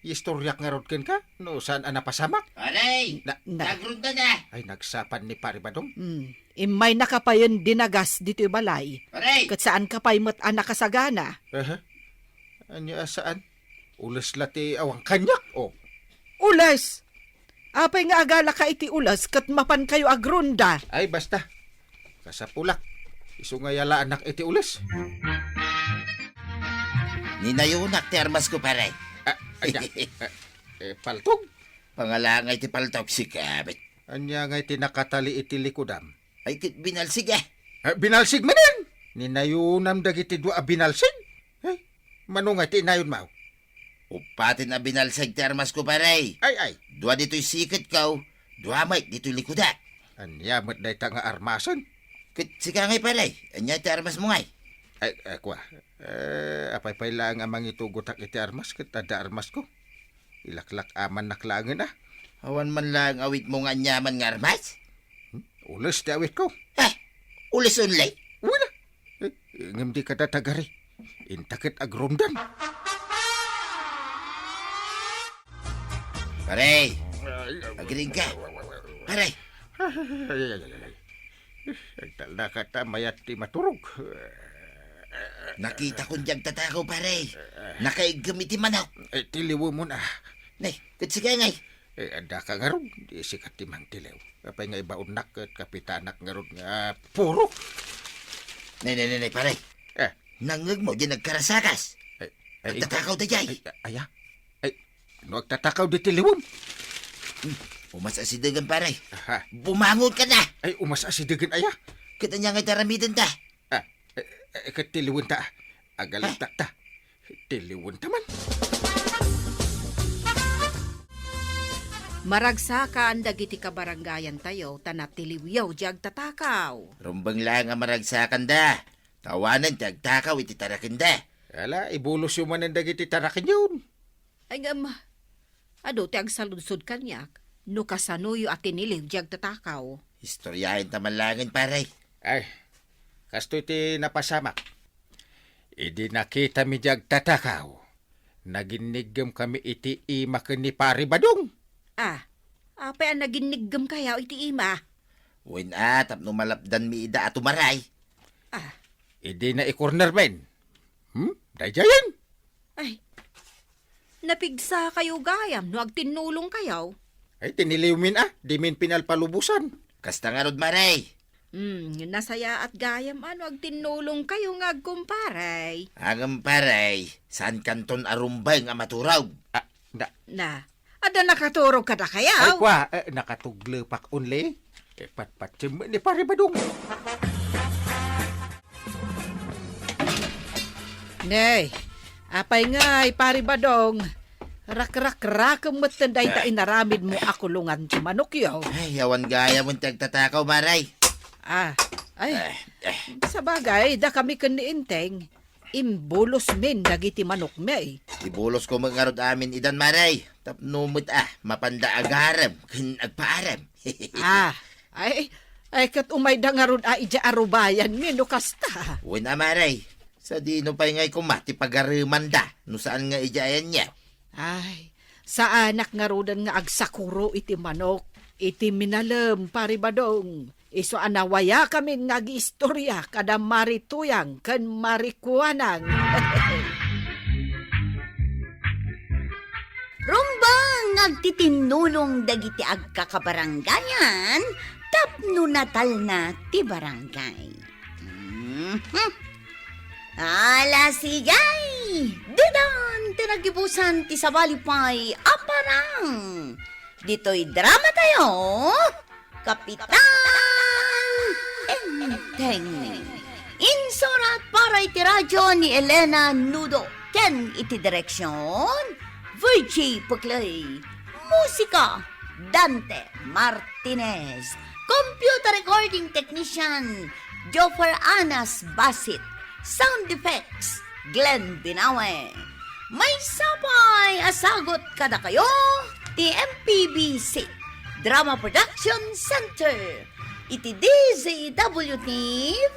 Istoriak ngarud kenka, no saan a napasamak? Aray! Na, na. Nagronda na! Ay, nagsapan ni Pare Badong. Hmm. Immaynaka payen dinagas ditoy balay. Aray! Ket saanka pay met a nakasagana. Aha. Ania a saan? Ules la ti awan kaniak, oh. Ules! Apay nga agalaka iti ules ket mapankayo agronda? Ay, basta. Kasapulak. Isu nga yalaanak iti ules. Ninayonak ti armasko, pare. Ah, ania? Eh, eh, paltog? Pangalangay ti paltog, sika met. Ania ngay ti nakatali iti likudam? Ay, ket binalsig, eh. Eh, binalsig manen! Ninayonam dagiti dua a binalsig? Eh, mano ngay ti inayonmo? Uppaten a binalsig ti armasko, pare. Ay, ay. Dua ditoy siketko, dua met ditoy likudak. Ania met dayta nga armasen? Ket sika ngay, pare, ania ti armasmo ngay? Ay, ay, kua. Eh, apay pay laeng a mangitugotak iti armas ket adda armasko. Ilaklak-amannak laengen a. Awan man laeng awitmo nga aniaman nga armas? Hmm? Ules ti awitko. Eh, ules only? Wala. Eh, ngem dika tatagari. Inta ket agrondan. Pare, agriingka. Pare. Ay, ay, ay, ay, ay. Agtalna kata mayat ti maturog. Nakitakon diay agtatakaw, pare. Nakaiggem iti manok. Eh, tiliwemon a. Nay, ket sika ngay. Eh, addaka ngarud, di sika ti mangtiliw. Apay nga ibaonnak ket kapitanak ngarud nga puro. Nay, nay, nay, nay, pare. Eh. Nangngegmo diay nagkarasakas. Eh, eh, agtatakaw daydiay. Ay, aya? Ay, no agtatakaw di tiliwem. Hmm, umas asidegen, pare. Aha. Bumangon ka na. Ay, umas asidegen aya? Ket ania ngay ti aramidenta? Ah, eh, Eh, ket tiliwenta. Agalagta ta. Tiliwenta man. Maragsakan dagiti kabaranggayantayo ta natiliwyo diay agtatakaw. Rumbeng laeng a maragsakanda. Ta awanen ti agtakaw iti tarakenda. Ala, ibulosyo manen dagiti tarakenyon. Ay, ngem, adu ti agsaludsod kaniak no kasanoyo a tiniliw diay agtatakaw. Istoryaenta man laengen, pare. Ay, kastoy ti napasamak. Idi nakitami diay agtatakaw, naginniggem kami iti ima ken ni Pare Badong. Ah, apay a naginniggem kayo iti ima? Wen a, tapno malapdanmi ida a tumaray. Ah. Idi na i-corner men. Hmm? Daydiayen? Ay, napigsa kayo gayam no agtinnulong kayo. Ay, tiniliwmin a, dimin pinalpalubosan. Kasta ngarud, Mare. Hmm, nasayaat gayam a no agtinnulong kayo nga agkumpare. Agkumpare, saan kanton a rumbeng a maturog? Ah, na. Na, adda nakaturog kada kayo? Ay, kwa, eh, nakatuglepak only. Eh, patpatsim ni Pare Badong. Nay, apay ngay, Pare Badong? Rakrakrakem metten dayta inaramidmo a kulongan ti manokyo. Ay, awan gayam ti agtatakaw, Mare. Ah, ay. Eh, eh. Sabagay, dakami ken ni Enteng. Imbulosmin dagiti manokmi. Ibulosko met ngarud amin idan, Mare. Tapno met a, mapanda agarem ken agpaarem. Ah, ay, ay, ket umayda ngarud a idiay arubayanmi no kasta. Wen a, Mare. Sadino pay ngay koma ti pagaremanda no saan nga idiay ayanyo? Ay, saanak ngaruden nga agsakuro iti manok, iti minalem, Pare Badong. Isu a nawayakamin nga agiistorya kada Mare Tuyang ken Mare Kuanang. Rumbeng nga agtitinnulong dagiti agkakabaranggayan tapno natalna ti barangay. Mhm. Ala, sige! Didan ti nagibusan ti sabali pay a parang. Ditoy drama tayo, Kapitan Enteng. Insurat para iti radyo ni Elena Nudo ken iti direksyon, Virgie Puclay. Musika, Dante Martinez. Computer recording technician, Joffer Anas Basit. Sound effects, Glenn Binawe. Maysa pay a sagut kadakayo ti M P B C Drama Production Center iti D Z W T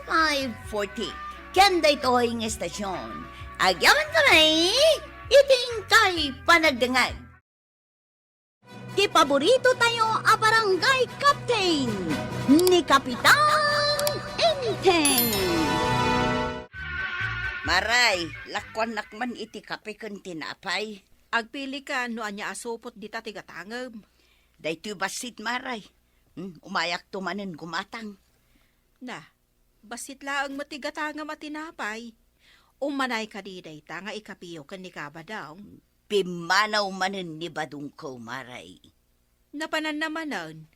five forty ken daytoy nga estasyon. Agyaman kami iti inkay panagdengngeg. Ti paborito tayo a barangay captain, ni Kapitan Enteng. Maray, lakuannak man iti kape ken tinapay. Agpili ka no ania a supot dita ti gatangem. Daytoy bassit, Maray. Hmm, umayakto manen gumatang. Na, bassit laeng met ti gatangem a tinapay. Umanay kadi dayta nga ikapiyo ken ni Kabadong. Pimmanaw manen ni Badongko, Maray. Napananna manen?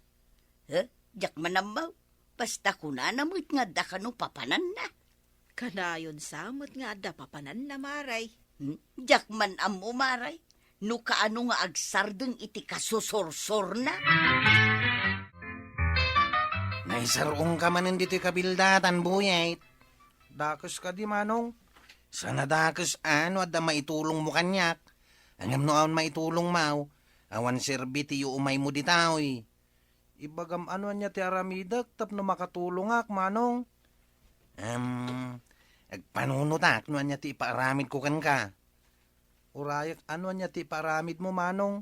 He? Diak man ammo. Basta kunana met nga adda kano papananna. Kanayon sa met nga adda papananna, Maray. Hmm? Diak man ammo, Maray. No kaano nga agsardeng iti kasusursurna. Naisar-ongka manen ditoy kabildatan, Buyet. Dakes kadi, Manong? Saan a dakes a no adda maitulongmo kaniak. Ngem no awan maitulongmo, awan serbi ti iumaymo ditoy. Ibagam no ania ti aramidek tapno makatulongak, Manong. Em, agpanunotak no ania ti ipaaramidko kenka. Urayek no ania ti ipaaramidmo, Manong.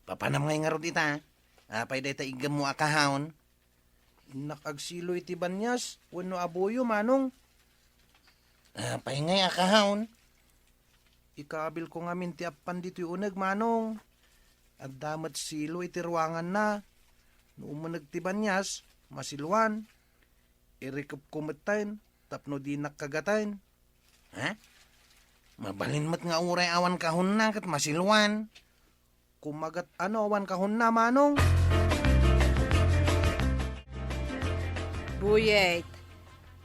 Papanam ngay ngarud ita. Apay dayta iggemmo a kahaon? Innak agsilo iti banias wenno abuyo, Manong. Apay ngay a kahaon? Ikabilko ngamin ti appan ditoy uneg, Manong. Adda met silo iti ruanganna. No umuneg ti banias, masiluan. Irikepko metten tapno dinak kagaten. Ha? Mabalin met nga uray awan kahonna ket masiluan. Kumagat ano awan kahonna, Manong? Buyet,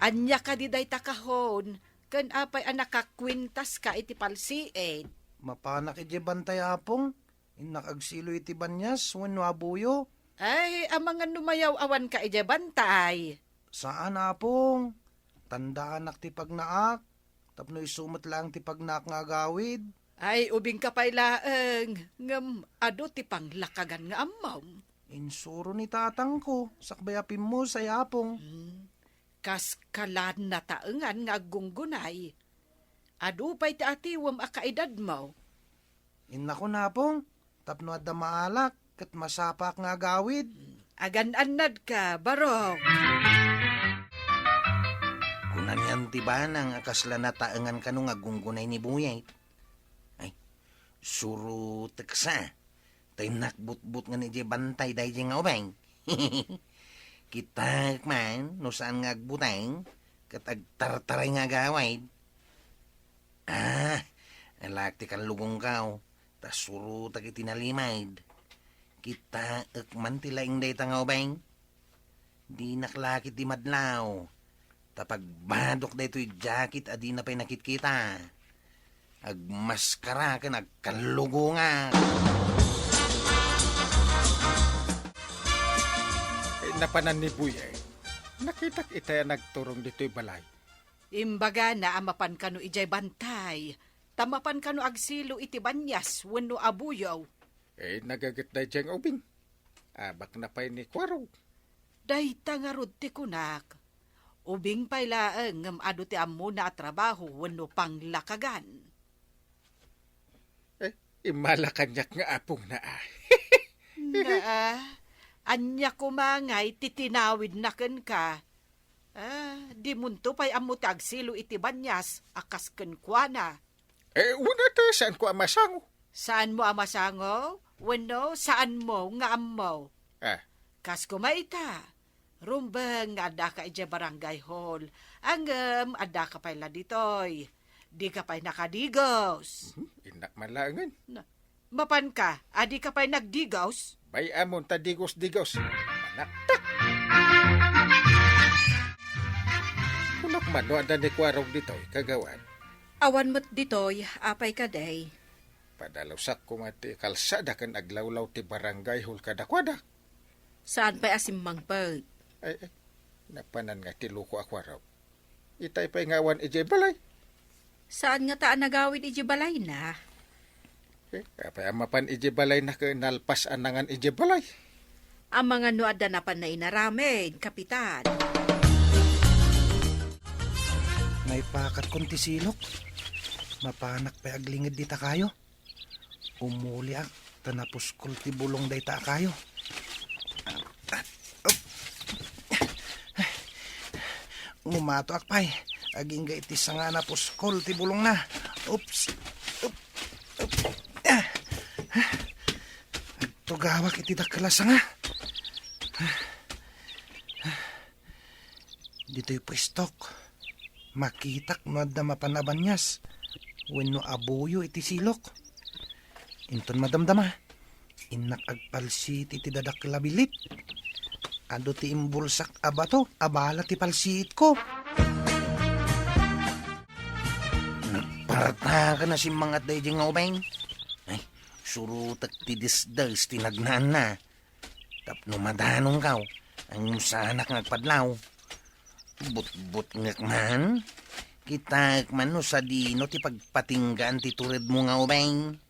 Ania kadi dayta kahon, ken apay a nakakuentaska iti palsiit? Mapanak idiay bantay, Apong. Innak agsilo iti banias wenno abuyo. Ay, amangan no mayaw-awanka idiay bantay. Saan, Apong. Tandaanak ti pagnaak, tapno isu met laeng ti pagnaak nga agawid. Ay, ubingka pay laeng, ngem adu ti panglakagan nga ammom. Insuro ni tatangko, sakbay a pimmusay, Apong. Hmm. Kas kalan nataengan nga aggunggunay. Adu pay ti atiwem a kaedadmo. Innakon, Apong, tapno adda maalak ket masapaak nga agawid. Agan-annadka, barok. Kuna nian ti banang a kasla nataengan kano nga aggunggunay ni Buyet. Ay, surotek sa. Tay nakbutbot nga idiay bantay daydiay nga ubing. Kitaek man no saan nga agbuteng ket agtartaray nga agawid. Ah, alaek ti kallugongkaw, ta surotek iti nalimed. Kitaek man ti laing dayta nga ubing. Dinak lakit di madlaw, ta pagbadok daytoy jacket a dina pay nakitkita. Agmaskara ken agkallugongak. Eh, napanan ni Buyet. Nakitak itay a nagturong ditoy balay. Imbagana a mapan kano idiay bantay, ta mapan kano agsilo iti banias wenno abuyo. Eh, nagaget daydiay nga ubing. Abakna pay ni Kuarog. Dayta ngarud ti kunak. Ubing pay laeng ngem adu ti ammona a trabaho wenno panglakagan. Eh, immala kaniak nga apongna, a. Naa, ania koma ngay ti tinawidna kenka? Ah, dimonto pay ammo ti agsilo iti banias a kas kenkuana. Eh, wen ta saanko a masango. Saanmo a masango? Wenno saanmo nga ammo? Ah. Kas koma ita, rumbeng nga addaka idiay barangay hall. Ngem addaka pay la ditoy. Dika pay nakadigos. Mhm, innak man laengen. Na, mapanka, a dika pay nagdigos? Bay-amon ta digos-digos. Manaktak. Kunak man no adda ni Kuarog ditoy, kagawad. Awan met ditoy, apay kadi? Padalusak koma ti kalsada ken aglawlaw ti barangay hall kadakuada. Saan pay a simmangpet? Ay, ay, napanan nga ti loko a Kuarog. Itay pay nga awan idiay balay. Saan ngata a nagawid idiay balayna? Eh, apay a mapan idiay balayna ket nalpas a nangan idiay balay? Amangan no adda napanna inaramid, Kapitan. Naipakatkon ti silok. Mapanak pay aglinged dita kayo. Umuliak ta napuskol ti bulong dayta a kayo. Ngumatoak pay, agingga iti sanga a napuskol ti bulongna. Oops. Oops. Oops. Agtugawak iti dakkel a sanga. Ditoy pwestok, makitak no adda mapan a banias wenno abuyo iti silok. Inton madamdama, innak agpalsiit iti dadakkel a bilit. Adu ti imbulsak a bato a bala ti palsiitko. Nagpartaken a simmangat daydiay nga ubing. Ay, surotek ti disdes ti nagnaanna. Tapno madanongkaw, ngem saanak nga agpadlaw. Butbutngek man, kitaek man no sadino ti pagpatinggaan ti turedmo nga ubing.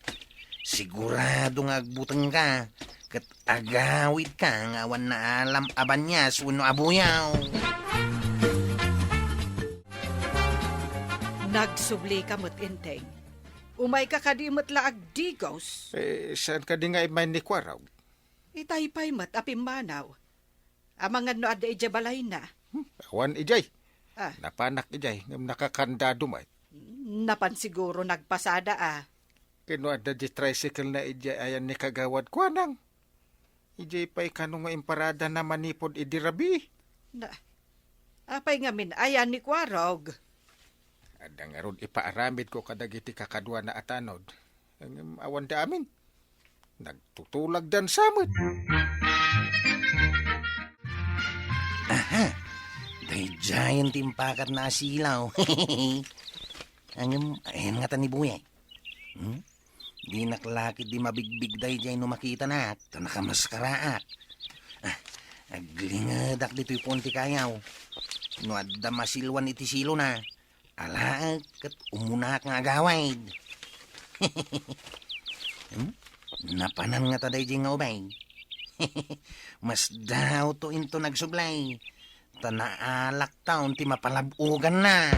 Sigurado nga agbutengka, ket agawidka nga awan naalam a banias wenno abuyaw. Nagsublika met, Enteng. Umayka kadi met la agdigos? Eh, saan kadi nga immay ni Kuarog? Itay pay met a pimmanaw. Amangan no adda idiay balayna. Hmm, awan idiay. Ah. Napanak idiay, ngem nakakandado met. Napan siguro nagpasada, a. Ken no adda di tricycle na idiay ayan ni Kagawad Kuanang. Idiay pay kano nga imparadana manipud idi rabii. Na, apay ngamin ayan ni Kuarog? Adda ngarud ipaaramidko kadagiti kakaduana a tanod. Ngem awanda amin. Nagtutulagdan sa met. Aha! Idiayen ti impakatna a silaw. Ngem, ayan ngata ni Buyay. Hmm? Dinak la ketdi mabigbig daydiay no makitanak ta nakamaskaraak. Ah, aglingedak ditoy puon ti kayaw. No adda masiluan iti silona, alaek ket umunaak nga agawid. Hmm? Napanan ngata daydiay nga ubing. Masdaawto inton agsublay, ta naalaktaon ti mapalab-oganna.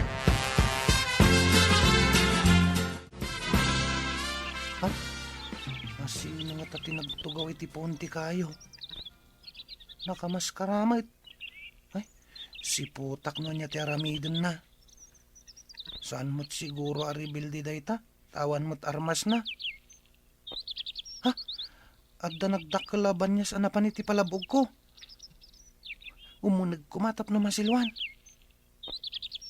Ha? Asino ngata ti nagtugaw iti puon ti kayaw? Nakamaskara met. Ay, siputak no ania ti aramidenna. Saan met siguro a rebelde dayta, ta awan met armasna. Ha? Adda nagdakkel a banias a napan iti palab-ogko. Umuneg koma tapno masiluan.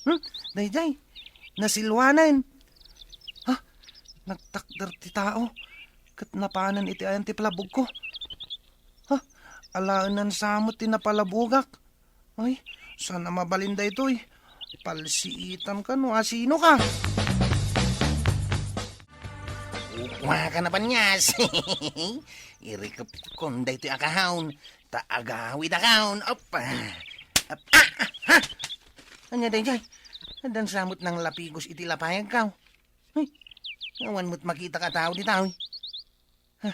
Hmm? Daydiay, nasiluanen. Ha? Nagtakder ti tao ket napanen iti ayan ti palab-ogko. Ha? Alaennan sa met ti napalab-ogak. Ay, saan a mabalin daytoy? Palsiitan ka no asino ka. Kukua ka na banias. Irikepkon daytoy a kahaon, ta agawidakon. Op. Op. Ah, ah, ha? Ania daydiay? Addan sa met nanglapigos iti lapayagko. Ay, awan met makitak a tao dita, oy. Ha?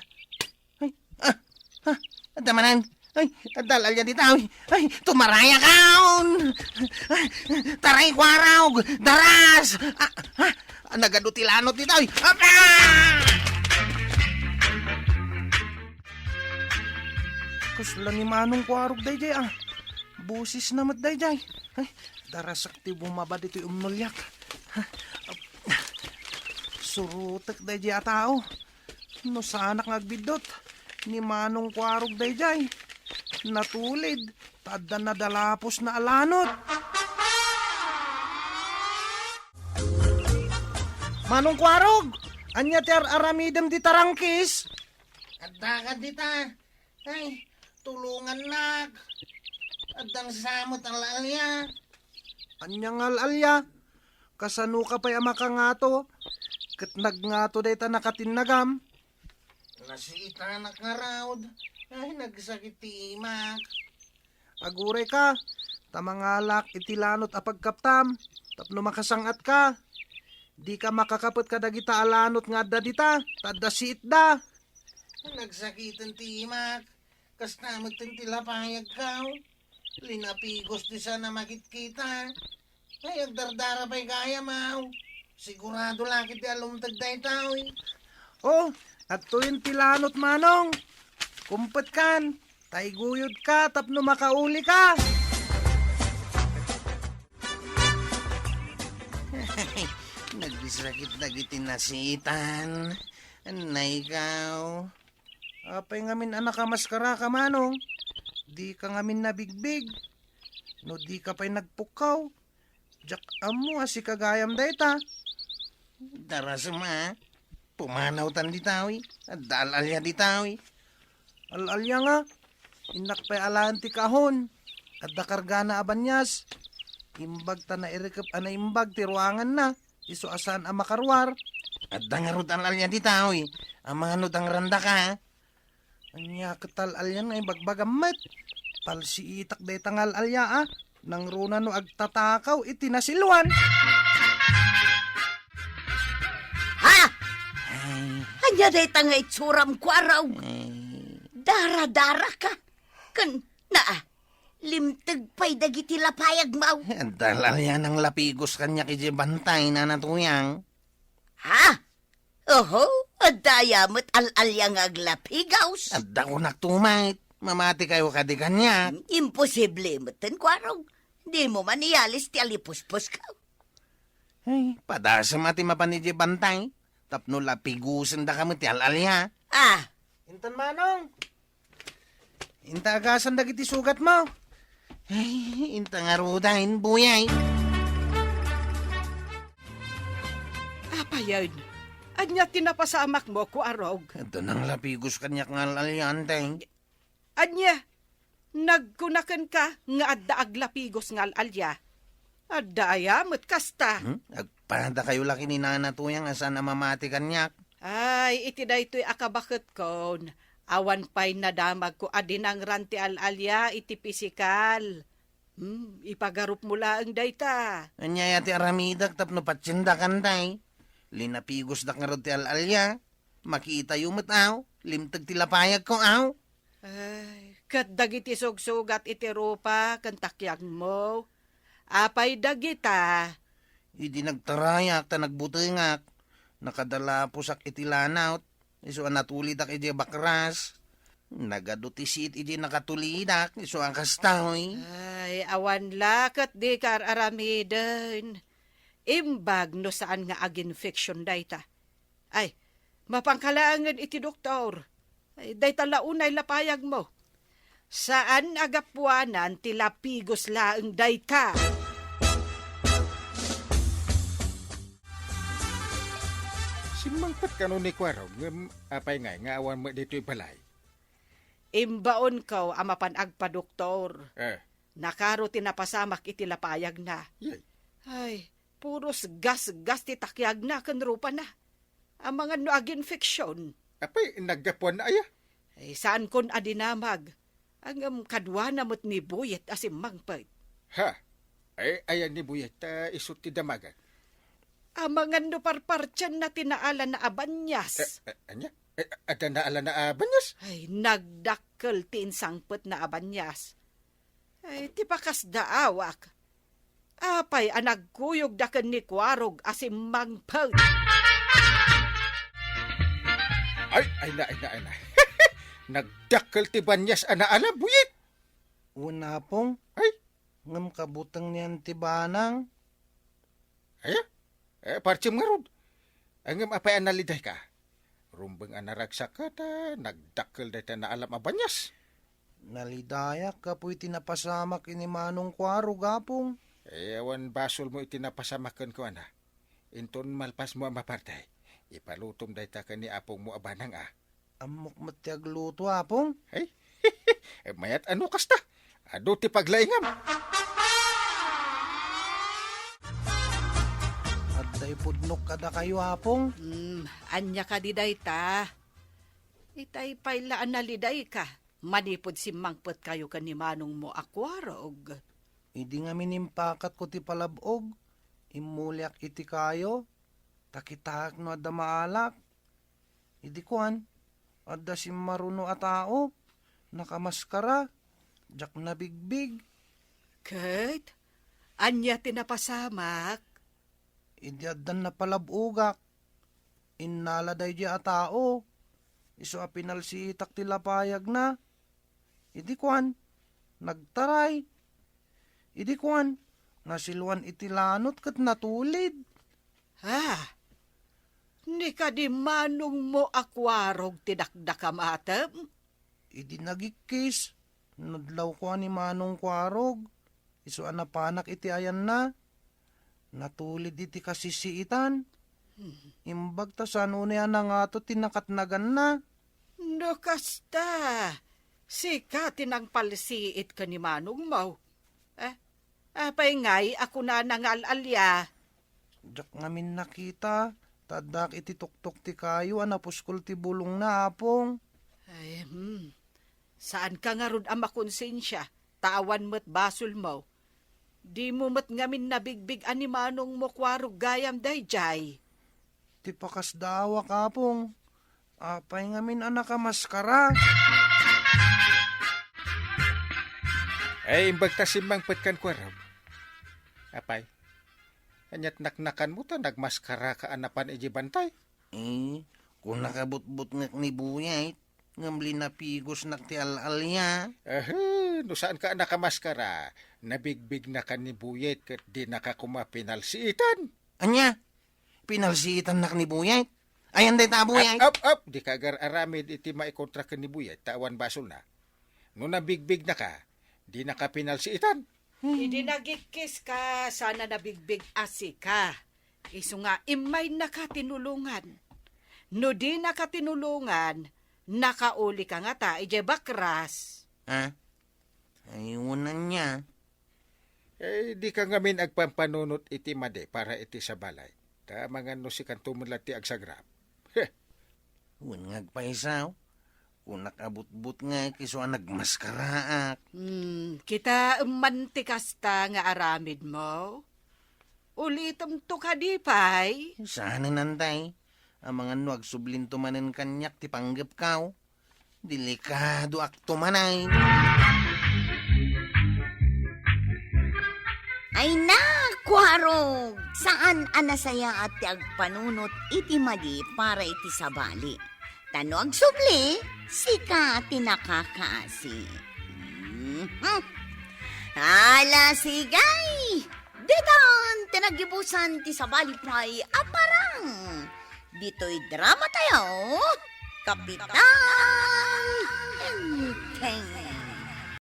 Ay, ah, ah, adda manen. Ay, adda al-alia dita, oy. Ay, tumarayakon. Ay, taray, kuarog, daras. Ah, ah, nagadu ti lanot dita, oy. Apa! Kasla ni Manong Kuarog daydiay, ah. Bosesna met daydiay. Ay, darasak ti bumaba ditoy umnoliak. Surotek daydiay a tao. No saanak nga agbiddut, ni Manong Kuarog daydiay. Natulid, ta adda nadalaposna a lanot. Manong Kuarog, ania ti ar-aramidem dita rangkis? Adda ka dita. Ay, tulongannak. Addan sa met al-alia. Ania nga al-alia? Kasano ka pay a makangato? Ket nagngato dayta nakatinnagam. Nasiitanak ngarud. Ay, nagsakit ti imak. Aguray ka, ta mangalak iti lanot a pagkaptam, tapno makasang-at ka. Di ka makakapet kadagita a lanot nga adda dita, ta adda siitda. Nagsakiten ti imak. Kasta met ti lapayagko. Linapigos ti saan a makitkita. Ay, agdardara pay gayam, aw. Sigurado la ketdi a lumteg daytoy. Oh, adtoyen ti lanot, Manong. Kumpetkan, ta iguyodka tapno makaulika. Nagsakit dagiti nasiitan. Anay kaw. Apay ngamin a nakamaskaraka, Manong? Dika ngamin nabigbig. No dika pay nagpukkaw, diak ammo a sika gayam dayta. Darasem a, pumanawtan ditoy. Adda al-alia ditoy. Al-alia nga, innak pay alaen ti kahon. Adda kargana a banias. Imbag ta nairikep a naimbag ti ruanganna. Isu a saan a makaruar. Adda ngarud al-alia ditoy. Amano dangrandaka. Ania ket al-alian nga ibagbagam met? Palsiitak dayta nga al-alia, a. Nangruna no agtatakaw iti nasiluan. Ha? Ay. Ania dayta nga itsuram, Kuarog? Ay. Dara-dara ka. Ken, naa, limteg pay dagiti lapayagmo. Adda al-alia nanglapigos kaniak idiay bantay, Nana Tuyang. Ha? Oho, adda aya met al-alia nga aglapigos. Adda kunak tumet, mamati kayo kadi kaniak. Imposible met ten, Kuarog. Dimo man iyalis ti alipuspusko. Ay, padasem a ti mapan idiay bantay, tapno lapigosen daka met ti al-alia. Ah. Intan manong. Inta agasan dagiti sugatmo. Ay, inta ngaruden, Buyay. Apayen, ania ti napasamakmo, Kuarog? Adda nanglapigos kaniak nga al-alian, Teng. Ania? Nagkuna kenka nga adda aglapigos nga al-alia. Adda aya met kasta? Hmm? Agpadakayo la ken ni Nana Tuyang a saan a mamati kaniak. Ay, iti daytoy a kabaketkon, awan pay nadamagko a dinangran ti al-alia iti pisikal. Hmm, ipagarupmo laeng dayta. Ania aya ti aramidek tapno patiendakan tay? Linapigosdak ngarud ti al-alia. Makitayo met, aw. Limteg ti lapayagko, aw. Ay, ket dagiti sugsugat iti rupa ken takiagmo. Apay dagita? Idi nagtarayak ta nagbutengak, nakadalapusak iti lanawt, isu a natulidak idiay bakras. Nagadu ti siit idi nakatulidak, isu a kastoy. Ay, awan la ket dika ar-aramiden. Imbag no saan nga aginfection dayta. Ay, mapanka laengen iti doktor. Ay, dayta la unay lapayagmo. Saan a gapuanan ti lapigos laeng dayta. Simmangpet kano ni Kuarog, ngem apay ngay nga awan met ditoy balay? Imbaonko a mapan agpadoktor. Eh. Nakaro ti napasamak iti lapayagna. Yay. Ay, puros gasgas ti takiagna ken rupana. Amangan no aginfection. Apay, naggapuan na aya? Ay, saankon a dinamag. Ngem kaduana met ni Buyet a simmangpet. Ha? Ay, ayan ni Buyet, ta isu ti damagan. Amangan no parpartianna ti naalana a banias. Eh, eh, ania? Eh, adda naalana a banias? Ay, nagdakkel ti insangpetna a banias. Ay, ti pakasdaawak. Apay a nagkuyogda ken ni Kuarog a simmangpet? Ay, ay na, ay na, ay na. Nagdakkel ti banias a naala, Buyet. Wen, Apong. Ay. Ngem kabuteng nian ti banang. Aya? Eh, partiem ngarud. Ngem apay a nalidayka? Rumbeng a naragsak ta nagdakkel dayta naalam a banias. Nalidayak gapu iti napasamak ken ni Manong Kuarog, Apong. Eh, awan basolmo iti napasamak kenkuana. Inton malpasmo a maparte, ipalutom dayta ken ni apongmo a banang a. Ammok met ti agluto, Apong. Ay, mayat a no kasta. Adu ti paglaingam. Adda ipudnok kadakayo, Apong. Hmm, ania kadi dayta? Itay pay la a nalidayka manipud simmangpetkayo ken ni manongmo a Kuarog. Idi ngamin impakatko ti palab-og, immuliak iti kayo, ta kitaek no adda maalak. Idi kuan, adda simmaruno a tao, nakamaskara, diak nabigbig. Ket, ania ti napasamak? Idi addan napalab-ogak, innala daydiay a tao, isu a pinalsiitak ti lapayagna. Idi kuan, nagtaray. Idi kuan, nasiluan iti lanot ket natulid. Ah, ni kadi manongmo a Kuarog ti dakdakamatem? Idi nagikkis, nadlawko a ni Manong Kuarog, isu a napanak iti ayanna. Natulid iti kasisiitan. Hmm. Imbag ta saan unay a nangato ti nakatnaganna. No kasta, sika ti nangpalsiit ken ni manongmo. Eh, apay ngay a kunana nga al-alia? Diak ngamin nakita, ta addaak iti tuktok ti kayo a napuskol ti bulongna, Apong. Ay, hmm. Saanka ngarud a makonsensia, ta awan met basolmo. Dimo met ngamin nabigbig a ni manongmo Kuarog gayam daydiay. Ti pakasdaawak, Apong. Apay ngamin a nakamaskara? Ay, imbag ta simmangpet kan Kuarog. Apay, ania't naknakanmo ta nagmaskaraka a napan idiay bantay? Eh, kunaka butbutngek ni Buyet, ngem linapigosnak ti al-alia. Ahe, no saanka a nakamaskara, nabigbignakan ni Buyet ket dinaka koma pinalsiitan. Ania? Pinalsiitannak ni Buyet? Ayan dayta a Buyet? Ap, ap, ap, dika agar-aramid iti maikontra ken ni Buyet, ta awan basolna. No nabigbignaka, dinaka pinalsiitan. Idi nagikkiska, saan a nabigbig a sika. Isu nga, immaynaka tinulongan. No dinaka tinulongan, nakaulika ngata idiay bakras. Ha? Ay, wen ania. Eh, dika ngamin agpampanunot iti madi para iti sabali. Ta amangan no sikanto met la ti agsagrap. Heh. Wen nga agpaysaw. Kunak a butbutngek isu a nagmaskaraak. Hmm, kitaem man ti kasta nga aramidmo. Ulitemto kadi pay? Saanen, Antay. Amangan no agsublinto manen kaniak ti panggepko. Delikadoakto manen. Ay, nakuarog! Saan a nasayaat ti agpanunot iti madi para iti sabali. Ta no agsubli, sika ti nakakaasi. Mhm. Ala, sige! Ditan ti naggibusan ti sabali pay a parang. Ditoy drama tayo, Kapitan Enteng.